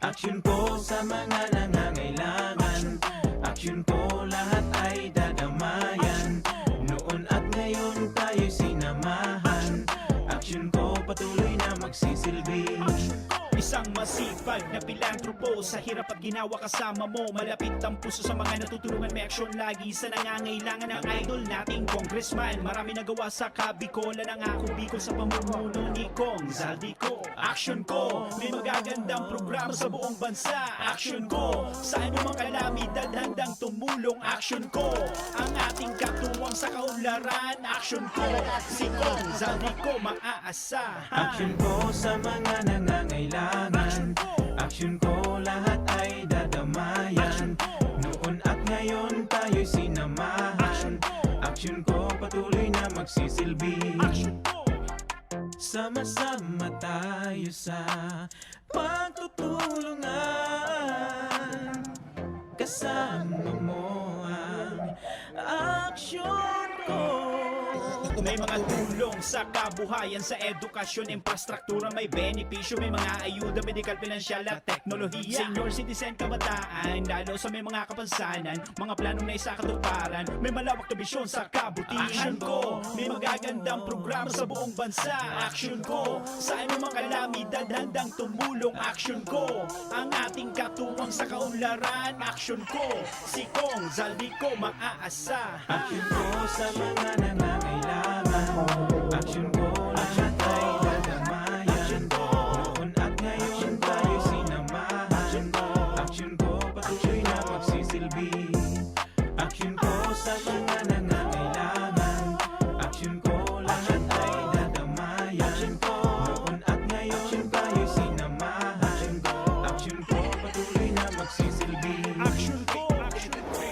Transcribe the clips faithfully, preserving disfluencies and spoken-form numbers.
Action ko sa mga nangangailangan. Action ko lahat ay dadamayan. Noon at ngayon tayo'y sinamahan. Action ko patuloy na magsisilbi. Isang masipag na pilantropo, sa hirap at ginawa kasama mo. Malapit ang puso sa mga natutulungan, may aksyon lagi sa nangangailangan. Ang idol nating congressman, marami nagawa sa Kabikolan. Ang ako Bicol sa pamumuno ni Cong Zaldy Co. Action ko, may magagandang programa sa buong bansa. Action ko, sa anumang kalamidad handang tumulong. Action ko, ang ating katuwang sa kaunlaran. Action ko, si Cong Zaldy Co maaasahan. Action ko sa mga nangangailangan. Action ko, lahat ay dadamayan. Noon at ngayon tayo'y sinamahan. Action ko, patuloy na magsisilbi. Sama-sama tayo sa pagtutulungan. Kasama mo ang aksyon ko. May mga tulong sa kabuhayan, sa edukasyon, infrastruktura, may benepisyo, may mga ayuda, medikal, pinansyal at teknolohiya. Senior citizen, kabataan, lalo sa may mga kapansanan, mga planong naisakatuparan, may malawak na bisyon sa kabutihan. Action ko, may magagandang programa sa buong bansa. Action ko, sa anumang kalamidad handang tumulong. Action ko, ang ating katuwang sa kaunlaran. Action ko, si Cong Zaldy Co maaasahan. Action ko sa mga nangangailangan. Action ko, lahat ay dadamayan. Noon at ngayon tayo sinamahan. Action ko, patuloy na magsisilbi. Action ko sa mga nangangailangan. Action ko, lahat ay dadamayan. Noon at ngayon tayo sinamahan. Action ko, patuloy na magsisilbi. Action ko, action ko.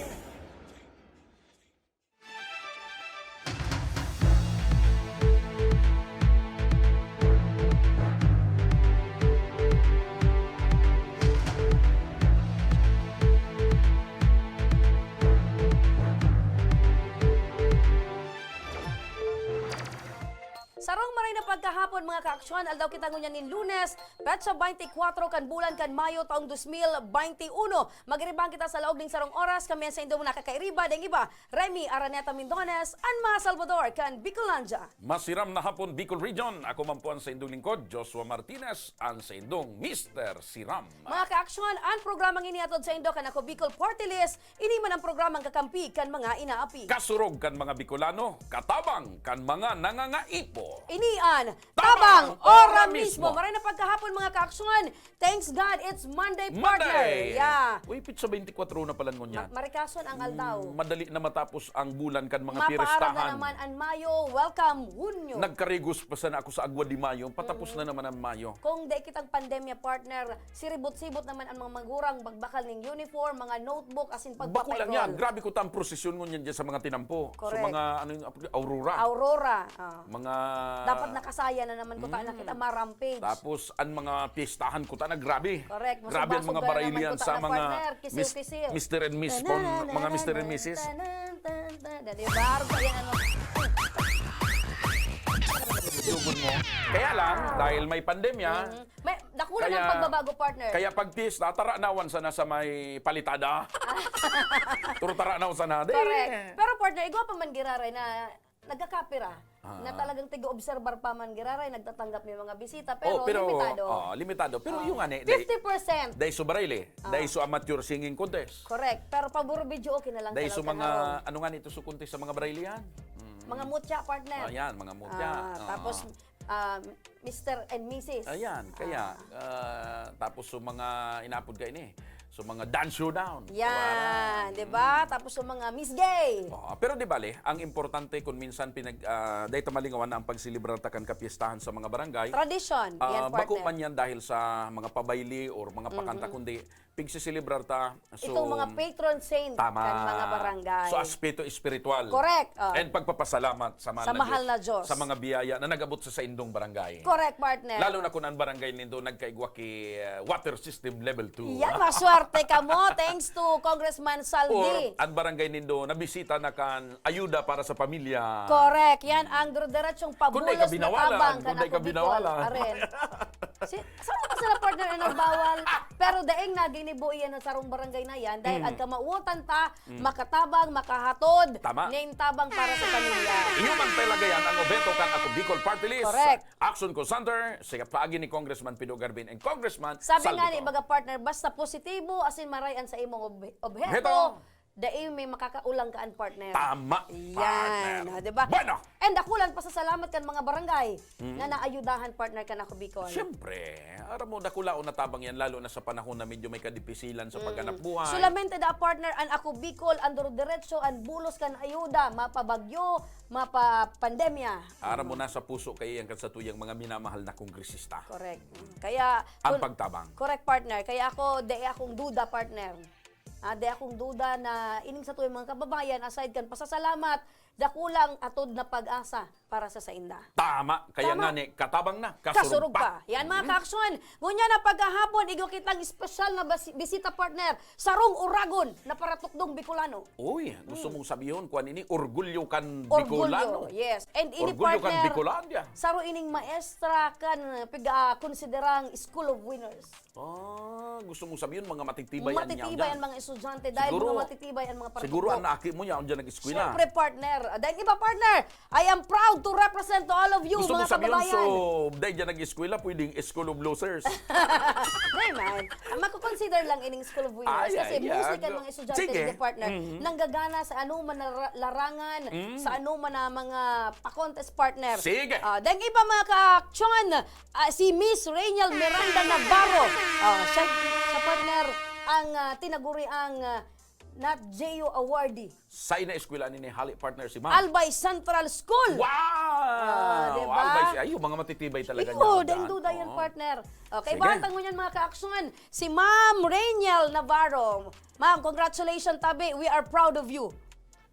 Sarong maray na pagkahapon, mga kaaksyon, aldaw kita ngunyan nin Lunes, petsa twenty-four kan bulan kan Mayo, taong dos mil bente uno. Magiribahan kita sa laog ning sarong oras, kami an saindong nakakairiba, daing iba, Remy Araneta Mindones, an mga Salvador kan Bicolandia. Masiram na hapon, Bicol Region. Ako man po an saindong lingkod, Joshua Martinez, an saindong Mister Siram. Mga kaaksyon, an programang ini hatod saindo kan Ako Bicol Party List, ini man an programang kakampi kan mga inaapi. Kasurog kan mga Bicolano, katabang kan mga nangangaipo. Ini an Tabang Ora Mismo. Maray na pagkahapon, mga kaaksyon. Thanks God, it's Monday, partner. Monday! Yeah. Uy, petsa twenty-four na pala ngunyan. Ma-, marikason ang aldaw. Mm, madali na matapos ang bulan kan mga pirestahan. Mapaaram na naman an Mayo. Welcome, Hunyo. Nagkarigos pa sana ako sa Agua de Mayo. Patapos na naman ang Mayo. Kung di kitang pandemya, partner, siribot-sibot naman ang mga magurang, bagbakal ning uniform, mga notebook, asin pagpapatol. Bako lang yan. Grabe ko ta ang prosesyon ngunyan dyan sa mga tinampo. Correct. Sa mga, ano yung, Aurora. Aurora, ah. Mga Dapat nakasaya na naman ko ta, Mm. nakita, marampage. Tapos, ang mga piyestahan ko ta na grabe. Correct. Grabe ang mga barilian sa mga Mister and Miss pon, mga Mister and Missus. Dali, baro pa yan, ano. Yun mo. Kaya lang, dahil may pandemya, Mm. May, dakula ng pagbabago, partner. Kaya pag piyesta, taranawan sana sa may palitada. Pero taranaw sana, di. Correct. Pero, partner, igwa pa man giraray na nagkakapira, Ah. na talagang tiga-obserbar pa man giraray, nagtatanggap may mga bisita, pero, Oh, pero, limitado. oh, limitado. Pero Ah. yung ani, dai-, Fifty percent. dai su barili, Ah. dai su amateur singing contest. Correct. Pero pabor video, okay na lang Dai su talaga, mga, harong. ano nga nito su contest sa mga barili yan? Mm. Mga mutya, partner. Ah, yan, mga mutya. Ah, Oo. tapos, ah, Mister and Missus. Ayan, kaya, Ah. ah, tapos su mga inapod ka ini, su mga dance showdown. Yan, Ayan. di ba? Mm. Tapos su mga Miss Gay. Oo, pero di bale, ang importante kung minsan pinag-, ah, dahil tamalingawan na ang pagselebrar ta kan kapiestahan sa mga barangay, Tradisyon, ah, yan, bako partner. man yan dahil sa mga pabayli or mga pakanta, Mm-mm. kundi pigsiselebrar ta. So, Itong mga patron saint tama. Kan mga barangay. So, aspeto espiritual. Correct, oh. And pagpapasalamat sa mahal, Sa na, mahal Diyos, na Diyos. Sa mga biyaya na nag-abot sa saindong barangay. Correct, partner. Lalo na kung ang barangay nindo nagkaigwa ki uh, water system level two. Yan, maswerte ka mo. Thanks to Congressman Saldi. Or ang barangay nindo, nabisita na kan ayuda para sa pamilya. Correct. Yan ang diretsyong pabulos Kung di ka na binawalan, tabang kung kan di ka Ako Bicol. binawalan. Aren. Si, saan ka sila, partner, na nagbawal? Pero daing na ginibo iyan na sarong barangay na yan dahil Mm. agka mautan ta, makatabang, makahatod, Tama. ngayon tabang para sa pamilya. Iyo man talaga yan ang obheto kan Ako Bicol Party List. Correct. Action ko Center, sikat paagi ni Congressman Pido Garbin and Congressman Sabi Saldi nga ni, Co. baga partner, basta positibo, asin maray an sa imong ob- obheto, Obheto. dai may makakaulang kaan, partner. Tama, Yan, partner. O, di ba? Bueno. And dakulan pasasalamat kan mga barangay na naayudahan, partner, kan Ako Bicol. Siyempre, aram mo, dakulaon na tabang yan, lalo na sa panahon na medyo may kadipisilan sa paghanap buhay. Solamente da, partner, an Ako Bicol, an duro-diretso, an bulos kan ayuda, mapa bagyo, mapa pandemya. Aram mo, nasa puso kayo yan kan sa tuyang mga minamahal na kongresista. Correct. Kaya, Ang kun- pagtabang. Correct, partner. Kaya ako, dai akong duda, partner. Ah, dai akong duda na ining sa tuyang mga kababayan, aside kan pasasalamat, dakulang atod na pag-asa para sa sainda. Tama. Kaya Tama. nga ni, katabang na, Kasurog kasurog pa. pa. Yan, mga kaaksyon. Ngunyan na pagkahapon, igwa kitang espesyal na basi- bisita, partner, sarong uragon na paratukdong Bicolano. Uy, gusto mong sabihon, kuan ini, orgulyo kan Orgulyo, Bicolano. Yes. And ini, Orgulyo kan partner, Bicolandia. Saro ining maestra kan piga-, ah, konsiderang School of Winners. Ah, gusto mong sabihon, mga matitibay an Matitibay yaw ang mga estudyante dahil Siguro, mga matitibay ang mga siguro paratukdo. Ang aki mo yan, dyan nag-eskwela. Siyempre, partner. Ah, dahil iba, partner, I am proud to represent to all of you, Gusto mga mong sabihon, kababayan. So, dahil dyan nag-eskwela, pwedeng School of Losers. Di man. Ah, mako-consider lang ining School of Winners Ay, kasi ay, mostly ay, kan ah, mga estudyante, sige. Di, partner, Mhm. nanggagana sa ano man na ra- larangan, Mm. sa ano man na mga pa-contest, partner. Sige. Ah, dahil iba, mga kaaksyon, ah, si Miss Rainiel Miranda Navarro. Ah, siya, siya, partner, ang ah, tinaguriang ah, Nat Geo Awardee. Sa ina-eskwela ni hali partner si Ma'am. Albay Central School. Wow! Ah, di ba? Albay, ay, yung mga matitibay talaga Iyo, niya, deng Dan. duda yan, Oo. Partner. Okay, Sige. Bantang mo niyan, mga kaaksyon. Si Ma'am Rainiel Navarro. Ma'am, congratulations, tabi. We are proud of you.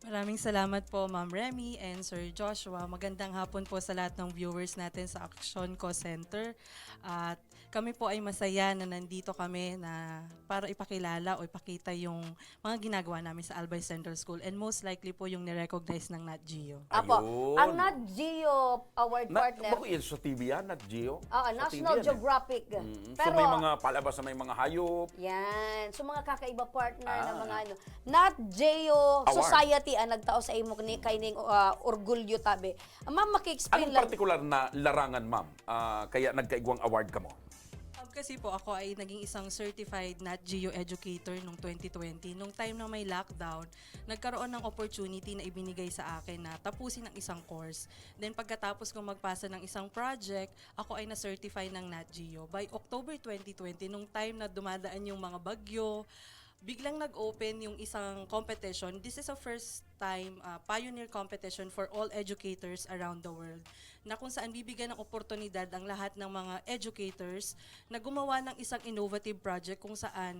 Maraming salamat po, Ma'am Remy and Sir Joshua. Magandang hapon po sa lahat ng viewers natin sa Action Co Center. At kami po ay masaya na nandito kami na para ipakilala o ipakita yung mga ginagawa namin sa Albay Central School and most likely po yung nirecognize ng Nat Geo. Apo, Ayun. Ang Nat Geo Award, Na, partner. Bako yan sa T V yan, Nat Geo. Oo, Sa National T V yan, eh. Geographic. Mm, so Pero, may mga palabas sa may mga hayop. Yan. So, mga kakaiba, partner, na Ah. mga ano. Nat Geo Award. Society ang nagtao sa imo ni kaining ah, orgulyo, tabi. Ah, ma'am, maki-explain Anong lang. Partikular na larangan, ma'am, ah, kaya nagkaigwang award kamo? Um, kasi po, ako ay naging isang certified Nat Geo educator nung twenty twenty. Nung time na may lockdown, nagkaroon ng opportunity na ibinigay sa akin na tapusin ang isang course. Then pagkatapos kong magpasa ng isang project, ako ay na-certify ng Nat Geo. By October twenty twenty, nung time na dumadaan yung mga bagyo, biglang nag-open yung isang competition. This is a first time uh, pioneer competition for all educators around the world na kung saan bibigyan ng oportunidad ang lahat ng mga educators na gumawa ng isang innovative project kung saan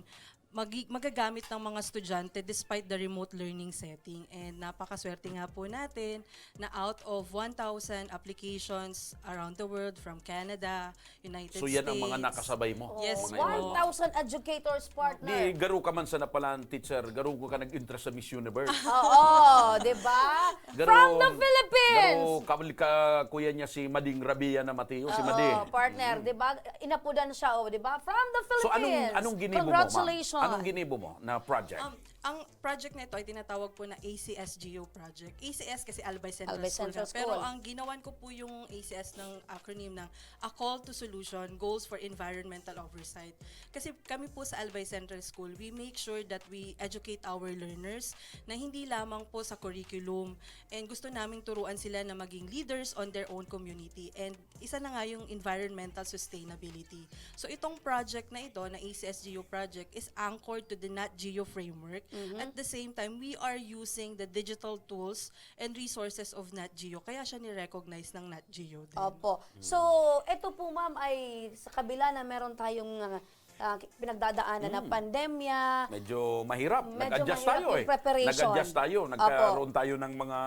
magi- magagamit ng mga estudyante despite the remote learning setting. And napakaswerte nga po natin na out of one thousand applications around the world, from Canada, United So yan ang mga States. Nakasabay mo. Yes, Mga po. ito. One thousand educators, partner. Di, garo ka man sana pala ang teacher, garo ko ka nag-interest sa Miss Universe. Oo, di ba? Garo- From the Philippines! Garo, kabal ka, kuya niya si Mading Rabia na Mateo, si Oo, Madi. Partner, di ba? Inapudan siya, oh, di ba? From the Philippines! So anong anong ginibo mo, ma'am? Congratulations! Anong ginibo mo na project? Um, ang project na ito ay tinatawag po na A C S G O project. A C S kasi Albay Central Albay School. Central nga. Pero School. Ang ginawan ko po yung A C S ng acronym ng A Call to Solution, Goals for Environmental Oversight. Kasi kami po sa Albay Central School, we make sure that we educate our learners na hindi lamang po sa curriculum. And gusto naming turuan sila na maging leaders on their own community. And isa na nga yung environmental sustainability. So itong project na ito, na A C S G O project, is anchored to the Nat Geo framework. Mhm. At the same time, we are using the digital tools and resources of Nat Geo. Kaya siya ni-recognize ng Nat Geo din. Opo. So, ito po, ma'am, ay sa kabila na meron tayong ah, ah, pinagdadaanan na Mm. pandemya. Medyo mahirap. Medyo Nag-adjust mahirap tayo yung eh. preparation. Nag-adjust tayo. Opo. Nagkaroon tayo ng mga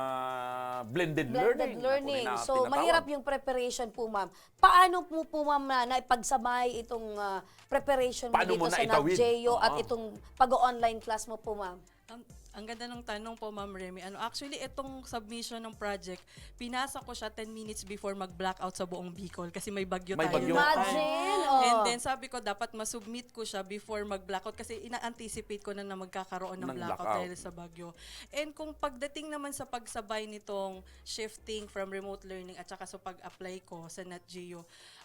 blended, Blended learning. learning. Ako rin na So, tinatawag. Mahirap yung preparation po, ma'am. Paano mo po, ma'am, na naipagsabay itong ah, preparation mo Paano dito mo sa naitawid? NatGeo at Oo. Itong pag-online class mo po, ma'am? Ang, ang ganda ng tanong po, Ma'am Remy. Ano, actually, itong submission ng project, pinasa ko siya ten minutes before mag-blackout sa buong Bicol kasi may bagyo May tayo. bagyo. noon. Imagine, oh. And then sabi ko, dapat masubmit ko siya before mag-blackout kasi ina-anticipate ko na na magkakaroon ng Ng blackout, blackout. dahil sa bagyo. And kung pagdating naman sa pagsabay nitong shifting from remote learning at saka sa pag-apply ko sa NatGeo,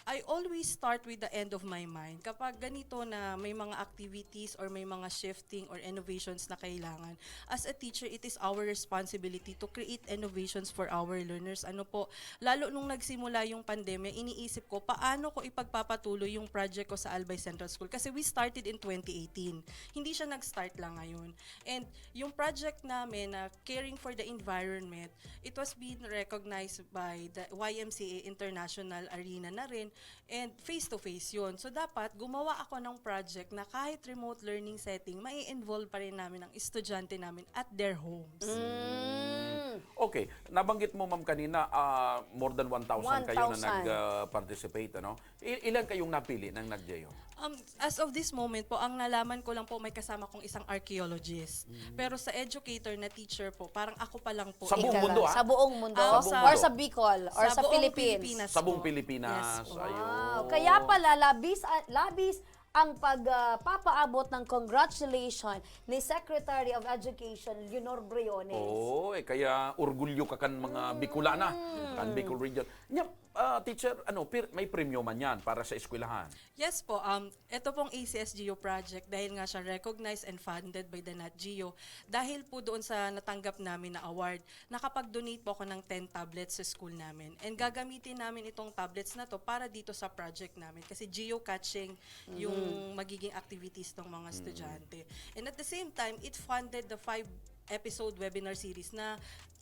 I always start with the end of my mind. Kapag ganito na may mga activities or may mga shifting or innovations na kailangan, as a teacher, it is our responsibility to create innovations for our learners. Ano po, lalo nung nagsimula yung pandemya, iniisip ko, paano ko ipagpapatuloy yung project ko sa Albay Central School? Kasi we started in twenty eighteen. Hindi siya nag-start lang ngayon. And yung project namin na Caring for the Environment, it was being recognized by the Y M C A International Arena na rin. And face-to-face yun. So, dapat gumawa ako ng project na kahit remote learning setting, mai-involve pa rin namin ang estudyante namin at their homes. Mm. Okay, nabanggit mo, ma'am, kanina, ah, more than one thousand kayo na One thousand. nag-participate, ano? I- ilan kayong napili ng NatGeo? Um, as of this moment po, ang nalaman ko lang po, may kasama kong isang archaeologist. Pero sa educator na teacher po, parang ako pa lang po. Sa buong Ika mundo, lang. ah? Sa buong mundo? Ah, Sa Or sa Bicol? Or sa, buong Philippines? Pilipinas Sa buong po. Pilipinas. Yes po. Ayun. Wow. Kaya pala, labis, ah, labis ang pagpapaabot ng congratulations ni Secretary of Education Leonor Briones. Oo, eh, kaya orgulyo ka kan mga Bicolana, kan Bicol Region. Nya, ah, teacher, ano, pir- may premyo man yan para sa eskwelahan? Yes po, um, ito pong A C S G U project, dahil nga siya recognized and funded by the NatGeo, dahil po doon sa natanggap namin na award, nakapag-donate po ako ng ten tablets sa school namin. And gagamitin namin itong tablets na to para dito sa project namin kasi geocaching yung magiging activities ng mga estudyante. And at the same time, it funded the five episode webinar series na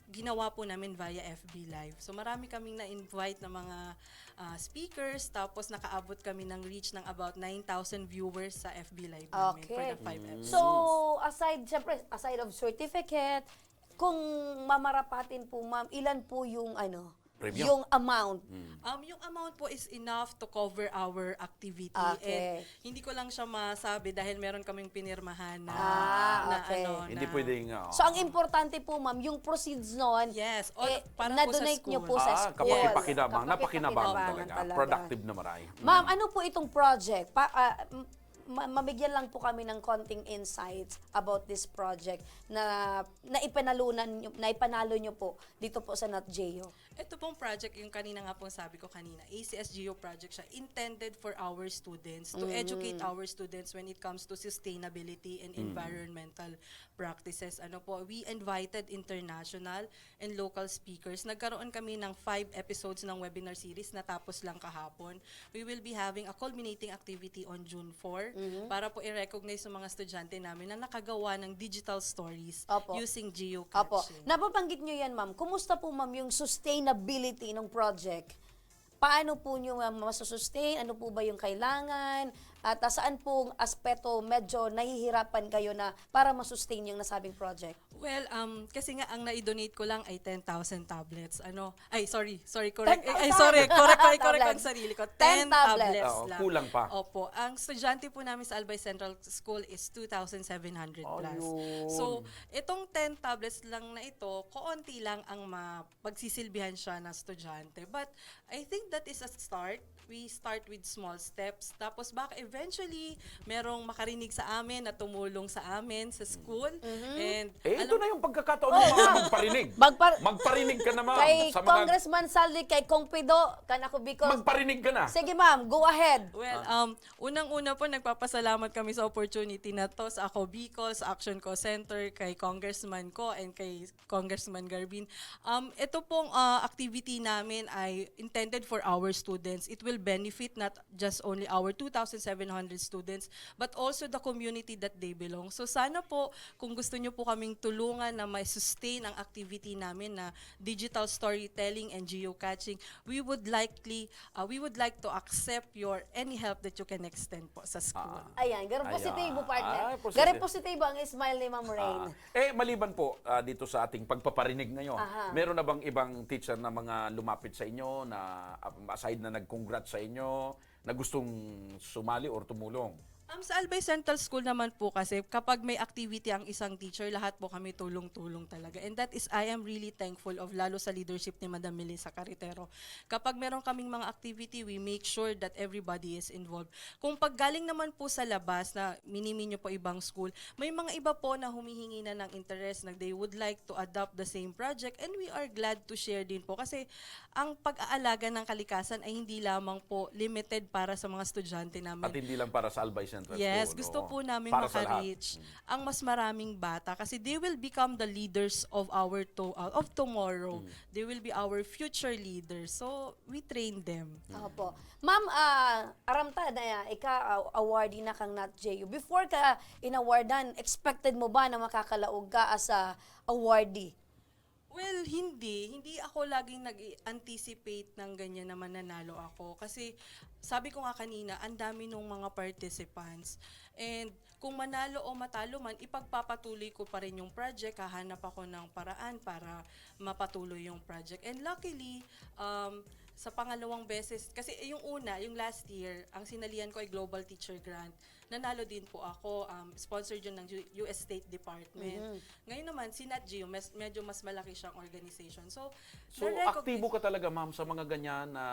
ginawa po namin via F B Live. So marami kaming na-invite na mga ah, speakers, tapos nakaabot kami ng reach ng about nine thousand viewers sa F B Live namin for Okay. the five episodes. So, aside, syempre, aside of certificate, kung mamarapatin po, ma'am, ilan po yung, ano, Premyo. yung amount? Um, yung amount po is enough to cover our activity. Okay. And hindi ko lang siya masabi dahil meron kaming pinirmahan na, Ah, na okay. ano, Hindi na pwedeng, ah, So, ang importante po, ma'am, yung proceeds noon, Yes, all, eh, para po sa na-donate nyo school. po sa Ah, school. kapakinabangan. Kapakinabangan Napakinabangan talaga. talaga. Productive na maray. Ma'am, ano po itong project? Pa, ah, m- ma- mabigyan lang po kami ng konting insights about this project na naipanalunan nyo, naipanalo nyo po dito po sa NatGeo. Ito pong project, yung kanina nga pong sabi ko kanina, A C S G U project siya, intended for our students, to educate our students when it comes to sustainability and environmental practices. Ano po, we invited international and local speakers. Nagkaroon kami ng five episodes ng webinar series, natapos lang kahapon. We will be having a culminating activity on June four para po i-recognize yung mga estudyante namin na nakagawa ng digital stories Opo. using Opo. geocaching. Nababanggit nyo yan, ma'am. Kumusta po, ma'am, yung sustainability ng project? Paano po nyo, ma'am, masusustain? Ano po ba yung kailangan? At ah, saan pong aspeto medyo nahihirapan kayo na para masustain yung nasabing project? Well, um, kasi nga ang nai-donate ko lang ay ten thousand tablets. Ano? Ay, sorry. Sorry, correct. Ten Ay, ay, thousand sorry. Correct, correct, correct ang tablets. sarili ko. Ten Ten tablets. tablets Oo, lang. kulang pa. Opo. Ang estudyante po namin sa Albay Central School is two thousand seven hundred plus. Ayun. So, itong ten tablets lang na ito, koonti lang ang mapagsisilbihan siya na estudyante. But I think that is a start. We start with small steps. Tapos baka eventually, merong makarinig sa amin na tumulong sa amin sa school. And Eh, ito alam- na yung pagkakataon ng mga magparinig. Magpar- Magparinig ka na, ma'am. Kay Sa mga Congressman Saldi, kay Kong Pido, kan ako Bicol. Magparinig ka na. Sige, ma'am, go ahead. Well, um, unang-una po, nagpapasalamat kami sa opportunity na to sa Ako Bicol, sa Action Co Center, kay Congressman Co, and kay Congressman Garbin. Um, ito pong ah, activity namin ay intended for our students. It will benefit not just only our two thousand seven hundred students, but also the community that they belong. So sana po, kung gusto nyo po kaming tulungan na ma-sustain ang activity namin na digital storytelling and geocaching, we would likely, uh, we would like to accept your any help that you can extend po sa school. Ah. Ayan, garo Ayan. positibo, partner. Ah, positive. Garo positibo ang smile ni Ma'am Rain. Ah, eh, maliban po ah, dito sa ating pagpaparinig ngayon, Aha. meron na bang ibang teacher na mga lumapit sa inyo na ah, aside na nag-congrats sa inyo, na gustong sumali or tumulong? Um, sa Albay Central School naman po kasi, kapag may activity ang isang teacher, lahat po kami tulong-tulong talaga. And that is, I am really thankful of, lalo sa leadership ni Madam Melissa Carretero. Kapag meron kaming mga activity, we make sure that everybody is involved. Kung paggaling naman po sa labas na mini-mean nyo po ibang school, may mga iba po na humihingi na ng interest, na they would like to adopt the same project, and we are glad to share din po kasi ang pag-aalaga ng kalikasan ay hindi lamang po limited para sa mga estudyante namin. At hindi lang para sa Albay Central Yes, School. gusto Oo. po namin Para sa lahat. maka-reach ang mas maraming bata kasi they will become the leaders of our to, uh, of tomorrow. Mm. They will be our future leaders. So, we train them. Opo. Ma'am, ah, aram ta na ika ah, awardee na kang Nat Geo. Before ka inawardan, expected mo ba na makakalaog ka as a awardee? Well, hindi. Hindi ako laging nag-anticipate ng ganyan na mananalo ako. Kasi sabi ko nga kanina, ang dami nung mga participants. And kung manalo o matalo man, ipagpapatuloy ko pa rin yung project. Hahanap ako ng paraan para mapatuloy yung project. And luckily, um, sa pangalawang beses, kasi yung una, yung last year, ang sinalihan ko ay Global Teacher Grant. Nanalo din po ako, um, sponsored yun ng U- U S State Department. Mhm. Ngayon naman, si Nat Geo, mas, medyo mas malaki siyang organization. So, So, na-recognize- aktibo ka talaga, ma'am, sa mga ganyan na...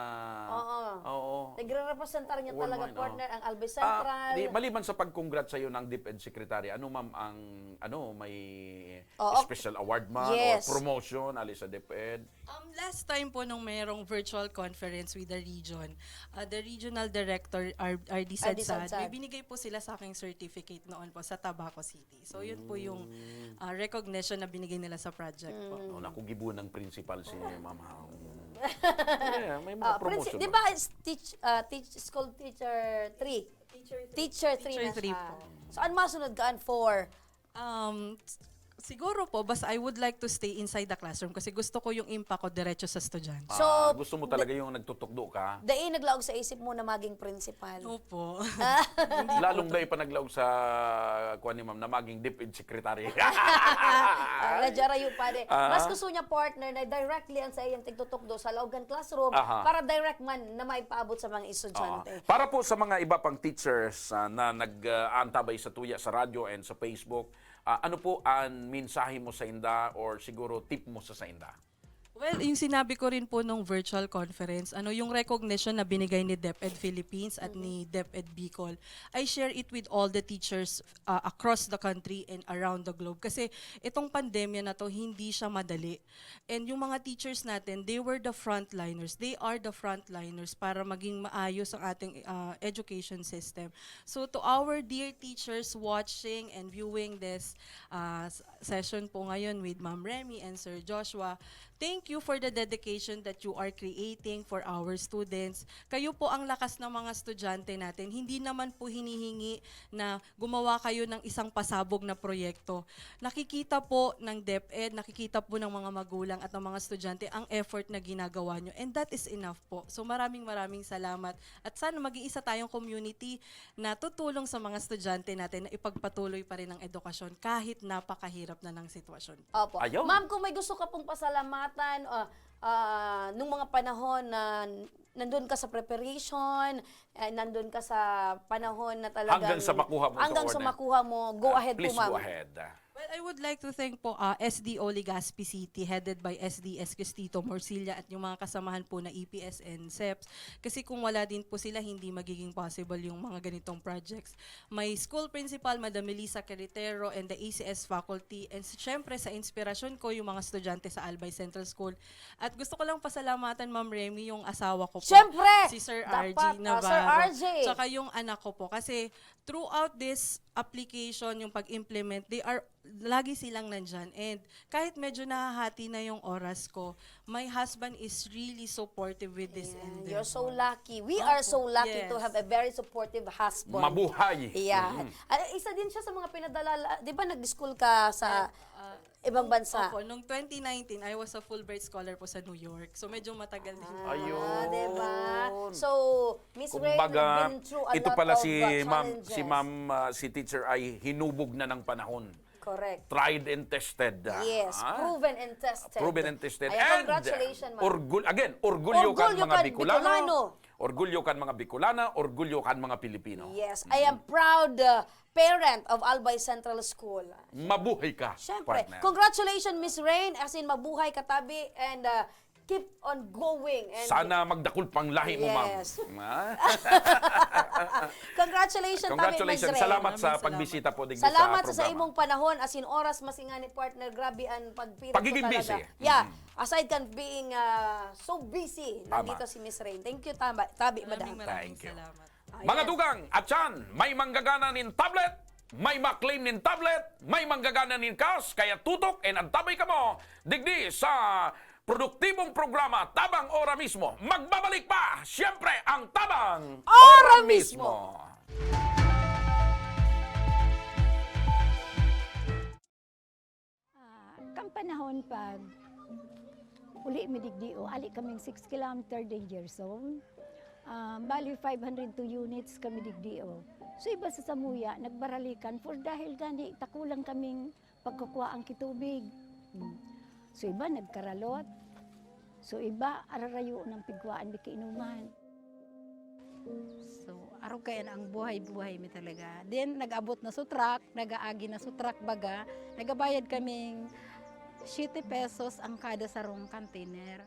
Oo. Oo. Nagre-representar niya Worldwide, talaga, oo. partner, ang Albay Ah, Central. di, maliban sa pag-congrats sa'yo ng DepEd Secretary, ano, ma'am, ang ano, may Oo. special award man Yes. or promotion ali sa DepEd? Um, last time po nung mayroong virtual conference with the region, uh, the regional director, R- R D R D Sadsad, Sadsad. may binigay po sila sa aking certificate noon po sa Tabaco City. So, yun po yung Mm. uh, recognition na binigay nila sa project po. Mm. Oh, naku, gibo ng principal si ma'am, ha? Yeah, may mga Ah, Prince, promotion di ba? ba is teach, ah, teach, school teacher three? Teacher three na Teacher three siya. po. So, ano masunod ka? An four? Um, s- siguro po, basta I would like to stay inside the classroom kasi gusto ko yung impact ko diretso sa estudyante. So, Ah, gusto mo talaga yung nagtutukdo ka? Dai naglaog sa isip mo na maging principal? Opo. Lalong dai pa naglaog sa, kuwan ni ma'am, na maging DepEd Secretary. Ah, nadyarayo pa de. Ah. Mas gusto niya, partner, na directly ang sa iyang tigtutukdo sa laog kan classroom Aha. para direct man na maipaabot sa mga estudyante. Oo. Para po sa mga iba pang teachers ah, na nag-aantabay sa tuya sa radyo and sa Facebook, ah, ano po ang mensahe mo sa inda or siguro tip mo sa, sa inda? Well, yung sinabi ko rin po nung virtual conference, ano yung recognition na binigay ni DepEd Philippines at ni DepEd Bicol, I share it with all the teachers uh, across the country and around the globe. Kasi itong pandemya na to, hindi siya madali. And yung mga teachers natin, they were the frontliners. They are the frontliners para maging maayos ang ating uh, education system. So to our dear teachers watching and viewing this uh, s- session po ngayon with Ma'am Remy and Sir Joshua, thank you for the dedication that you are creating for our students. Kayo po ang lakas ng mga estudyante natin. Hindi naman po hinihingi na gumawa kayo ng isang pasabog na proyekto. Nakikita po ng DepEd, nakikita po ng mga magulang at ng mga estudyante ang effort na ginagawa nyo. And that is enough po. So maraming maraming salamat. At sana maging isa tayong community na tutulong sa mga estudyante natin na ipagpatuloy pa rin ang edukasyon kahit napakahirap na ng sitwasyon. Opo. Ayaw. Ma'am, kung may gusto ka pong pasalamatan, ah, ah, nung mga panahon na nandun ka sa preparation, eh, nandun ka sa panahon na talagang... Hanggang sa makuha mo sa Hanggang sa order. makuha mo, go Ah, ahead po, please ma'am. Go ahead. Well, I would like to thank po uh, S D O Legazpi City, headed by S D S Cristito Morcilla at yung mga kasamahan po na E P S and SEPS. Kasi kung wala din po sila, hindi magiging possible yung mga ganitong projects. My school principal, Madam Melissa Carretero, and the A C S faculty, and s- syempre sa inspirasyon ko, yung mga estudyante sa Albay Central School. At gusto ko lang pasalamatan, Ma'am Remy, yung asawa ko po, Syempre! si Sir Dapat, R G ah, Sir Navarro, R G. Tsaka yung anak ko po. Kasi throughout this application, yung pag-implement, they are lagi silang nandyan. And kahit medyo nahahati na yung oras ko, my husband is really supportive with this Ayan, endeavor. You're so lucky. We are so Opo, lucky to yes. have a very supportive husband. Mabuhay. Ayan. Mm. Ah, isa din siya sa mga pinadala, di ba nag-school ka sa Ah, ibang bansa? Opo, nung twenty nineteen, I was a Fulbright scholar po sa New York. So medyo matagal din. Ah, Ayun. Diba? So, Miss Rain, Kumbaga, been through a ito lot pala of si uh, ma'am, challenges. si ma'am, ah, si teacher ay hinubog na ng panahon. Correct. Tried and tested. ah, Yes, ah. Proven and tested. Proven and tested. Ayan, And congratulations, ma'am. orgul-, again, orgulyo, Orgulyo kan mga kan Bicolano. Bicolano. Orgulyo kan mga Bicolana, orgulyo kan mga Pilipino. Yes, I am proud uh, parent of Albay Central School. Mabuhay ka, Siyempre, partner. Congratulations, Miss Rain. As in, mabuhay ka, tabi, and uh, keep on going. And Sana magdakul pang lahi mo, ma'am. Yes. Ha? Congratulations, tabi, Miss Congratulations. Rain. Salamat sa Maraming salamat. pagbisita po digdi Salamat sa sa programa. imong panahon, as in oras, masinga ni partner, grabe ang pagpili Pagiging ko talaga. busy. Yeah, Mm. aside kan being uh, so busy, Tama. nandito si Miss Rain. Thank you, tama, tabi, Maraming madam. maraming Thank you. salamat. Ayan. Mga dugang, atyan, may manggagana nin tablet, may maklaim nin tablet, may manggagana nin cash, kaya tutok and antabay kamo digdi sa produktibong programa Tabang Ora Mismo. Magbabalik pa, siyempre, ang Tabang Ora Mismo. Ah, kan panahon pag uli mi digdi, o, ali kaming six kilometer danger zone. Ah, bali, five hundred two units kami digdi, o. So, iba sa samuya, nagbaralikan for dahil gani takulang kaming pagkukua ang kitubig. Hmm. So, iba nagkaralot. So, iba ararayo ng pigkuhaan di kainuman. So, arog kaiyan ang buhay-buhay mi talaga. Then, nag-abot na sa truck, nag-aagi na sa truck baga, nagabayad kaming siyete pesos ang kada sarong container.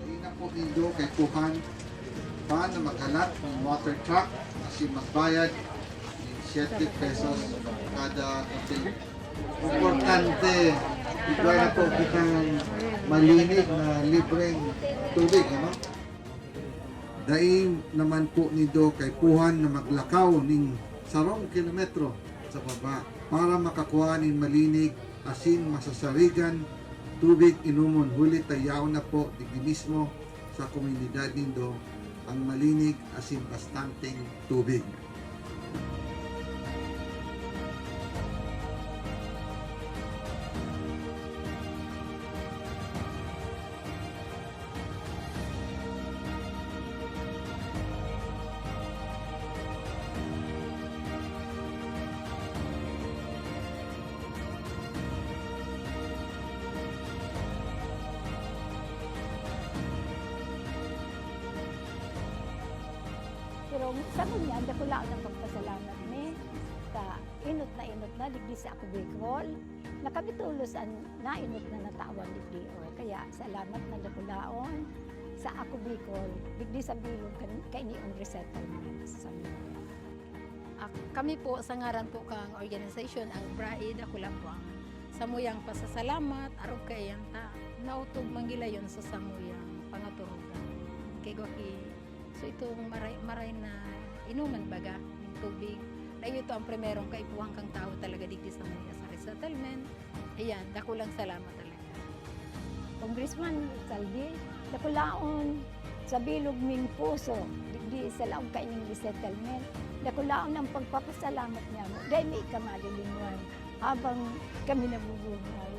Dai na po nindo kaipuhan pa na maghalat nin water truck asin magbayad nin siyete pesos kada container. Importante, igwa na po kitang malinig na libreng tubig, ano? Dai naman po nindo kaipuhan na maglakaw nin sarong kilometro sa baba para makakua nin malinig asin masasarigan tubig inomon, huli ta yaon na po digdi mismo sa komunidad nindo ang malinig asin bastanteng tubig. Pero sa ngunyan, dakulaon ang pagpasalamat mi sa inot na inot na digdi sa Ako Bicol. Nakabitulos an nainot na natawan digdi, o. Kaya salamat na dakulaon sa Ako Bicol, digdi sa bilog kan, kaini ang resettlement sa Samuya. Ah, kami po, sa ngaran po kang organisasyon, ang BRAID, ako lang po ang samuyang pasasalamat, arog kaiyan ta, naotob man gilayon sa samuyang pangaturugan. Kay gwa ki, so itong maray, maray na inuman baga, yung tubig, na ito ang primerong kaipuhan kang tao talaga digdi sa Samuya sa resettlement. Ayan, dakulang salamat talaga. Congressman Saldi, dakulaon sa bilog ming puso, digdi sa laog kaining resettlement. Dakulaon ang pagpapasalamat niamo. Dai mi ka malilinwan habang kami nabubuhay.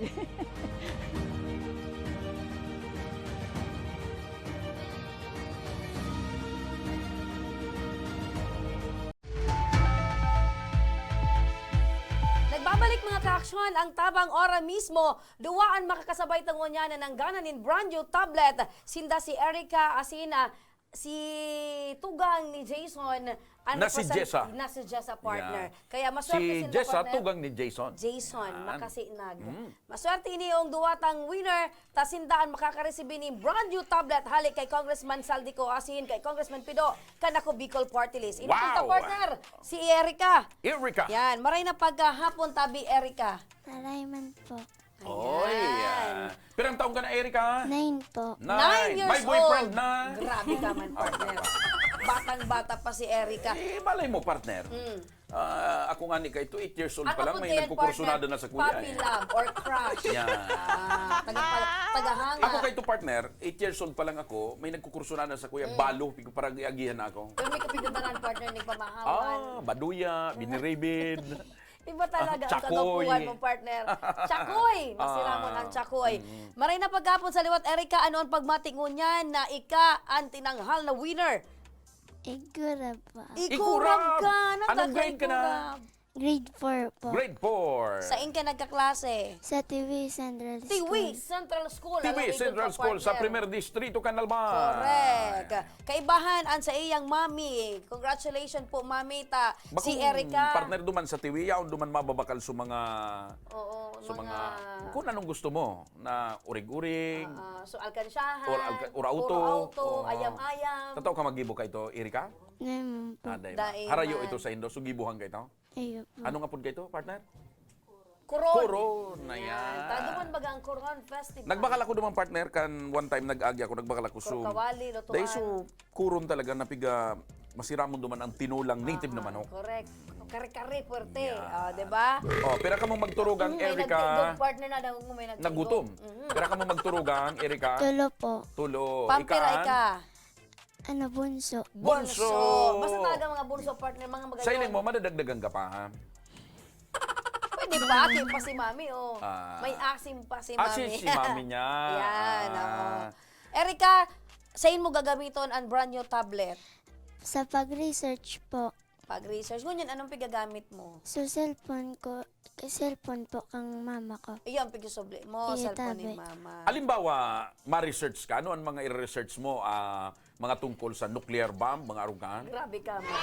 Nagbabalik, mga kaaksyon, ang Tabang Ora Mismo. Duwa an makakasabay ta ngunyan na nanggana nin brand new tablet. Sinda si Erica asin, ah, si tugang ni Jason, ano Na po si sa, Jessa. na si Jessa, partner. Yan. Kaya maswerte Si sila, Jessa, partner. tugang ni Jason. Jason, Yan. Makasinag. Mm. Maswerte ini yung duwatang winner, ta sinda an makakareceive nin brand new tablet hali kay Congressman Zaldy Co asin kay Congressman Pido, kan Ako Bicol Party List. Ini Wow! punta, partner, si Erica. Erica. Yan, maray na pagkahapon, tabi, Erica. Maray man po. Oy, Ayan. ah. Pirang taon ka na, Erica? Nine po. Nine Nine. years May boyfriend old. na? Grabe ka man, Ah, partner. bata. Batang-bata pa si Erica. Eh, malay mo, partner. Mm. Ah, ako nga ni kaito, eight years old Ako pa lang, po may kaya, nagkukursunada partner, na sa kuya, puppy eh. love or crush. Yan. Ah, taga-, tagahanga. Ako kaito, partner, eight years old pa lang ako, may nagkukursunada sa kuya, Mm. balo, pigo parang iagihan na ako. Pero may kapigadaran, partner, nagpamahawan. Ah, baduya, biniribid. Iba talaga Ah, ang chakoy. kagwapuhan mo, partner. Chakoy! Masiramon ang Ah. chakoy. Mm. Maray na paghapon sa liwat, Erica. Ano ang pagmati ngunyan na ika an tinanghal na winner? Igurab po. Ikurab Ikurab! ka! Anong grade ka na? Nakakaikurab. Grade four po. Grade four. Sain ka nagkaklase? Sa Tiwi Central Tiwi School. Central School. Tiwi Alam mo, Central ito pa, School sa partner. Primer Distrito, Canlalban. Correct. Kaibahan an sa iyang mami. Congratulations po, mami, ta si Bakong Erica. partner duman sa Tiwi, yaon duman mababakal sa mga, Oo, sa mga mga kung anong gusto mo, na urig-urig, Ah, ah, so, alkansyahan, or alka-, or auto. or auto, Oo. ayam-ayam. Totoo ka maggibo ka ito, Erica? Ngayon po. Ah, dai ba? Dai Harayo man. ito sa Indo, so gibuhan ka ito? Iyo po. Anong apod ka ito, partner? Coron. Coron, Yan. ayan. Tado man baga ang Coron Festival. Nagbakal ako duman, partner, kan one time nag-agi ako, nagbakal ako. So, Kurkawali, lutuan. dai so, Coron talaga, napiga, masiramon duman ang tinulang native na Ah, manok. correct. Kare-kare, puwerte. Yeah. Ah, di ba? Oh, pira ka mong magturugang, Mm, may Erica? nagtindog, partner, na daw may nagtindog. Nagutom. Mhm. Pira ka mong magturugang, Erica? Tulo po. Tulo. Pampira Ika, an? ika? Ano, bunso. Bunso. Bunso. Basta talaga mga bunso, partner, mga magagayon. Sa iling mo, madadagdagan ka pa, ha? Pwede pa, aki pa si mami, oh. Ah. May asim pa si Asim mami. si mami niya. Yan, Ah. oo. Erica, sain mo gagamiton an brand new tablet? Sa pag-research po. Pag-research. Ngunyan, anong pigagamit mo? Sa cellphone ko, cellphone po kang mama ko. Iyo ang pigsubli mo, Iyo, cellphone ni tabi. mama. Halimbawa, ma-research ka, ano ang mga i-research mo? Ah, mga tungkol sa nuclear bomb, mga arog ka? Grabe ka man.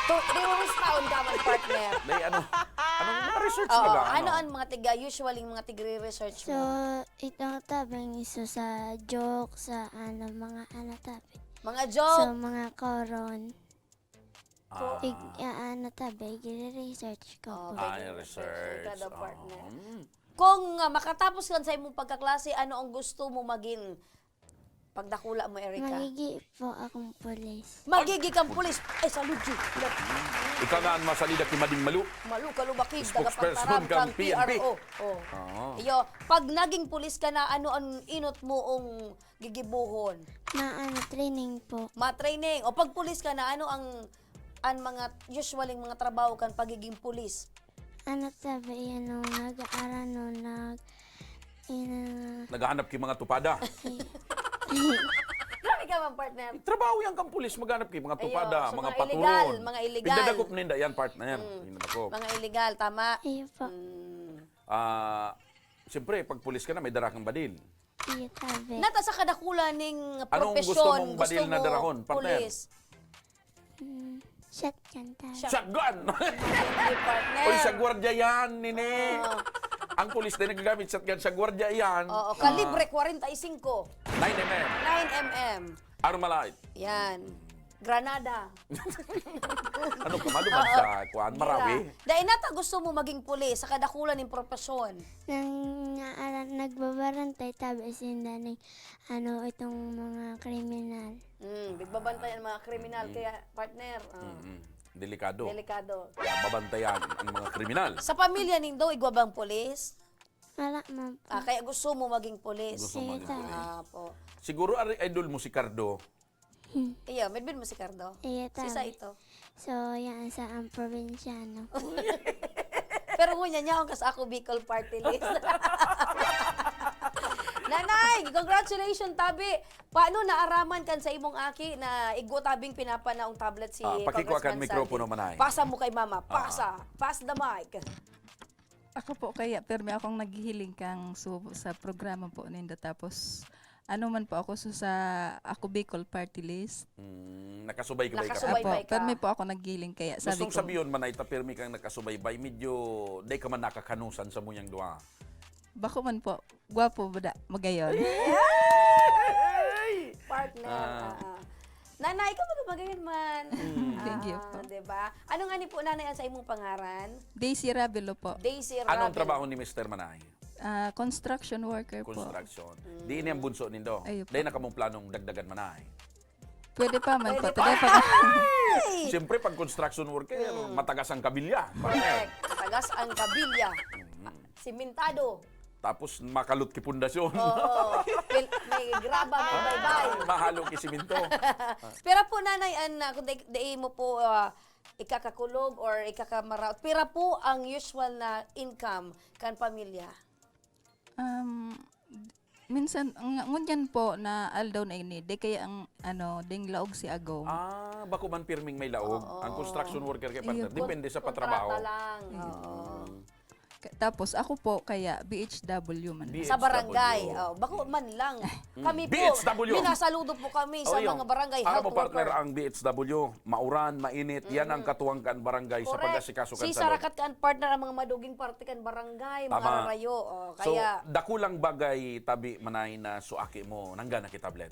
Tu-, terorist taon ka man, partner. May ano, anong mga research Oo, baga? ano Ano? ang mga tiga, usually mga tigre-research So, mo? ito tabi, iso sa joke, sa ano, mga ano tabi. Mga joke? So, mga koron. Ah. Ig-, ah, ano tabi, gire-research ko Oh, po. Ah, pwede research. research ka daw, Ah, partner. mm. Kung, ah, makatapos ka sa imong pagkaklase, ano ang gusto mo magin pagdakula mo, Erica? Magigi po akong pulis. Magigi kang pulis. Ay, salud, G. Ika nga an masalida ki Mading Malu. Malu ka lubakig, Spokesperson tagapagtaram kang kang P N P. P R O. Oh. Oo. Iyo, pag naging pulis ka na, ano ang inot mo ong gigibohon? Ma-, ano, training po. Ma-training. O pag pulis ka na, ano ang, ang mga usually mga trabaho kan pagiging pulis? Ano tabi, ano, nag-aaral, no, nag-, ina- Naghahanap ki mga tupada. Grabe ka man, partner. Trabaho yan kang pulis, maghanap ki mga Ayun, tupada, so mga mga illegal, paturon. mga illegal. Pigdadakop ninda yan, partner. Mm. Pigdadakop. Mga illegal, tama? Iyo po. Mm. Ah, siyempre, pag pulis ka na, may dara kang badil. Iyo, tabi. Nata sa kadakula ning Anong gusto profesyon, mong badil gusto na mo darahon, partner? pulis? Mm, shotgun tabi. Shot- Shotgun! Hindi, partner. Uy, sa gwardiya yan, nini. Oo. Ang pulis na nagagamit shotgun sa gwardiya yan. Oo, Ah. kalibre kwarenta y singko. Nine M M. Nine M M. Armalite. Yan. Granada. Ano ka, maluman Oo. sa kuan, Gira. Marawi? Dahil nata gusto mo maging pulis sa kadakula ning profesyon. Nang naara-, nagbabarantay tabi sinda ning, ano, itong mga kriminal. Mm, nagbabantay ang mga kriminal, Mm. kaya, partner, ah, Mm-mm. Delikado. delikado. Babantayan ang mga kriminal. Sa pamilya nindo, igwa bang pulis? Wala man po. Ah, kaya gusto mo maging pulis? Gusto mo maging Sige, pulis. Ah, po. Siguro, ari, idol mo si Cardo. Hmm. Iyo, midbid mo si Cardo? Iyo, Si tabi. Saito? So, yan sa ang probinsyano. Pero ngunyan niya, ang kas ako Bicol Party List. Nanay, congratulations, tabi. Paano naaraman kan sa imong aki na igwa tabing pinapanaong tablet si Ah, pakikuha Congressman kan mikropono, Sandy? Manay. Pasa mo kay mama. Ah. Pasa. Pass the mic. Ako po kaya, pirmi akong naghihiling kang su-, sa programa po ninda. Tapos, Ano man po ako, so sa Ako Bicol Party List. Mm, nakasubaybay ka. Nakasubaybay. Apo, ka. Permi po ako naggiling, kaya sabi Gustong ko sabiyon man ay ta, permi kang nakasubaybay, medyo day ka man nakakanusan sa muyang duha. Bako man po, gwapo ba da, magayon? Ay! Partner, Ah. ah, ah. Nanay, ikaw magmagayon man. Mm. Thank you Ah, po. Diba? Ano nga ni po, Nanay, ang sa imong pangaran? Daisy Ravelo po. Daisy Anong Ravelo. trabaho ni Mister Manay? Ah, construction worker po. Construction. Mm. Di ini ang bunso nindo? Ayun po. Dahil na kamong planong dagdagan, Manay? Pwede pa man Pwede po. pa. Pwede pa. Ay! Siyempre, pag construction worker, Mm. matagas ang kabilya. Correct. Matagas ang kabilya. Mm. Simentado. Tapos, makalot ki pundasyon. Oo. Pil-, may graba, may baybay. Mahalo ki simento. Pero po, Nanay, an, ah, kung dai, dai mo po, ah, ikakakulog or ikakamaraot, pira po ang usual na income kan pamilya? Um, minsan, ng-, ngunyan po na aldaw na ini, di kaya ang, ano, ding laog si agom. Ah, bako man pirming may laog. Oo. Ang construction worker kay Iyo partner, po. depende sa Kontrata patrabaho. lang. Mm. Oo. Ka-, tapos ako po, kaya B H W man. B H W. Sa barangay. Oh, bako man lang. Mm. Kami po, B H W. minasaludo po kami sa Oh, yun. mga barangay Alam mo, health partner, worker. ang B H W, mauran, mainit, yan ang Mm. katuwang kan barangay sa Correct. pag-asikaso kan Si salud. Sarakat kan partner ang mga maduging parte kan barangay, mga Tama. rarayo. Oh, So, kaya dakulang bagay, tabi, Manay, na suaki mo, nanggana ki tablet.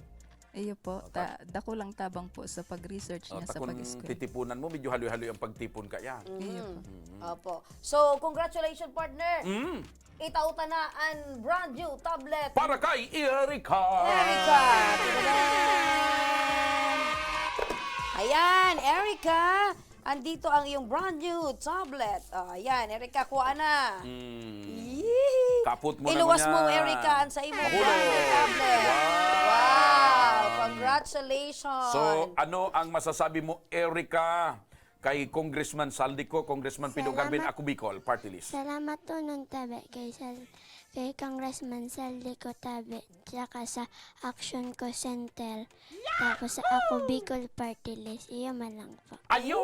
Iyo po, Oh, ta-, ta- dakulang tabang po sa pag-research Oh, niya ta sa kung pag-eskwela. titipunan mo, medyo haloy-haloy ang pagtipon ka yan. Iyo po. Mm. Mm. Opo. So, congratulations, partner. Mm. Itao ta na an brand new tablet. Para kay Erica. Erica. Tadadam! Ayan, Erica. Andito ang iyong brand new tablet. Oh, ayan, Erica, kuha na. Mm. Yee! Kapot mo na Iluwas mo, ngunyan. Erica, ang sa imong Mahulog. brand new tablet. Wow! Wow! Congratulations! So, ano ang masasabi mo, Erica, kay Congressman Zaldy Co, Congressman Pido Salamat. Galvin, Ako Bicol, Party List? Salamat po nun tabi kay Sal-, kay Congressman Zaldy Co tabi, tsaka sa Action Co Center, tapos sa Ako Bicol Party List. Iyo man lang po. Ayun!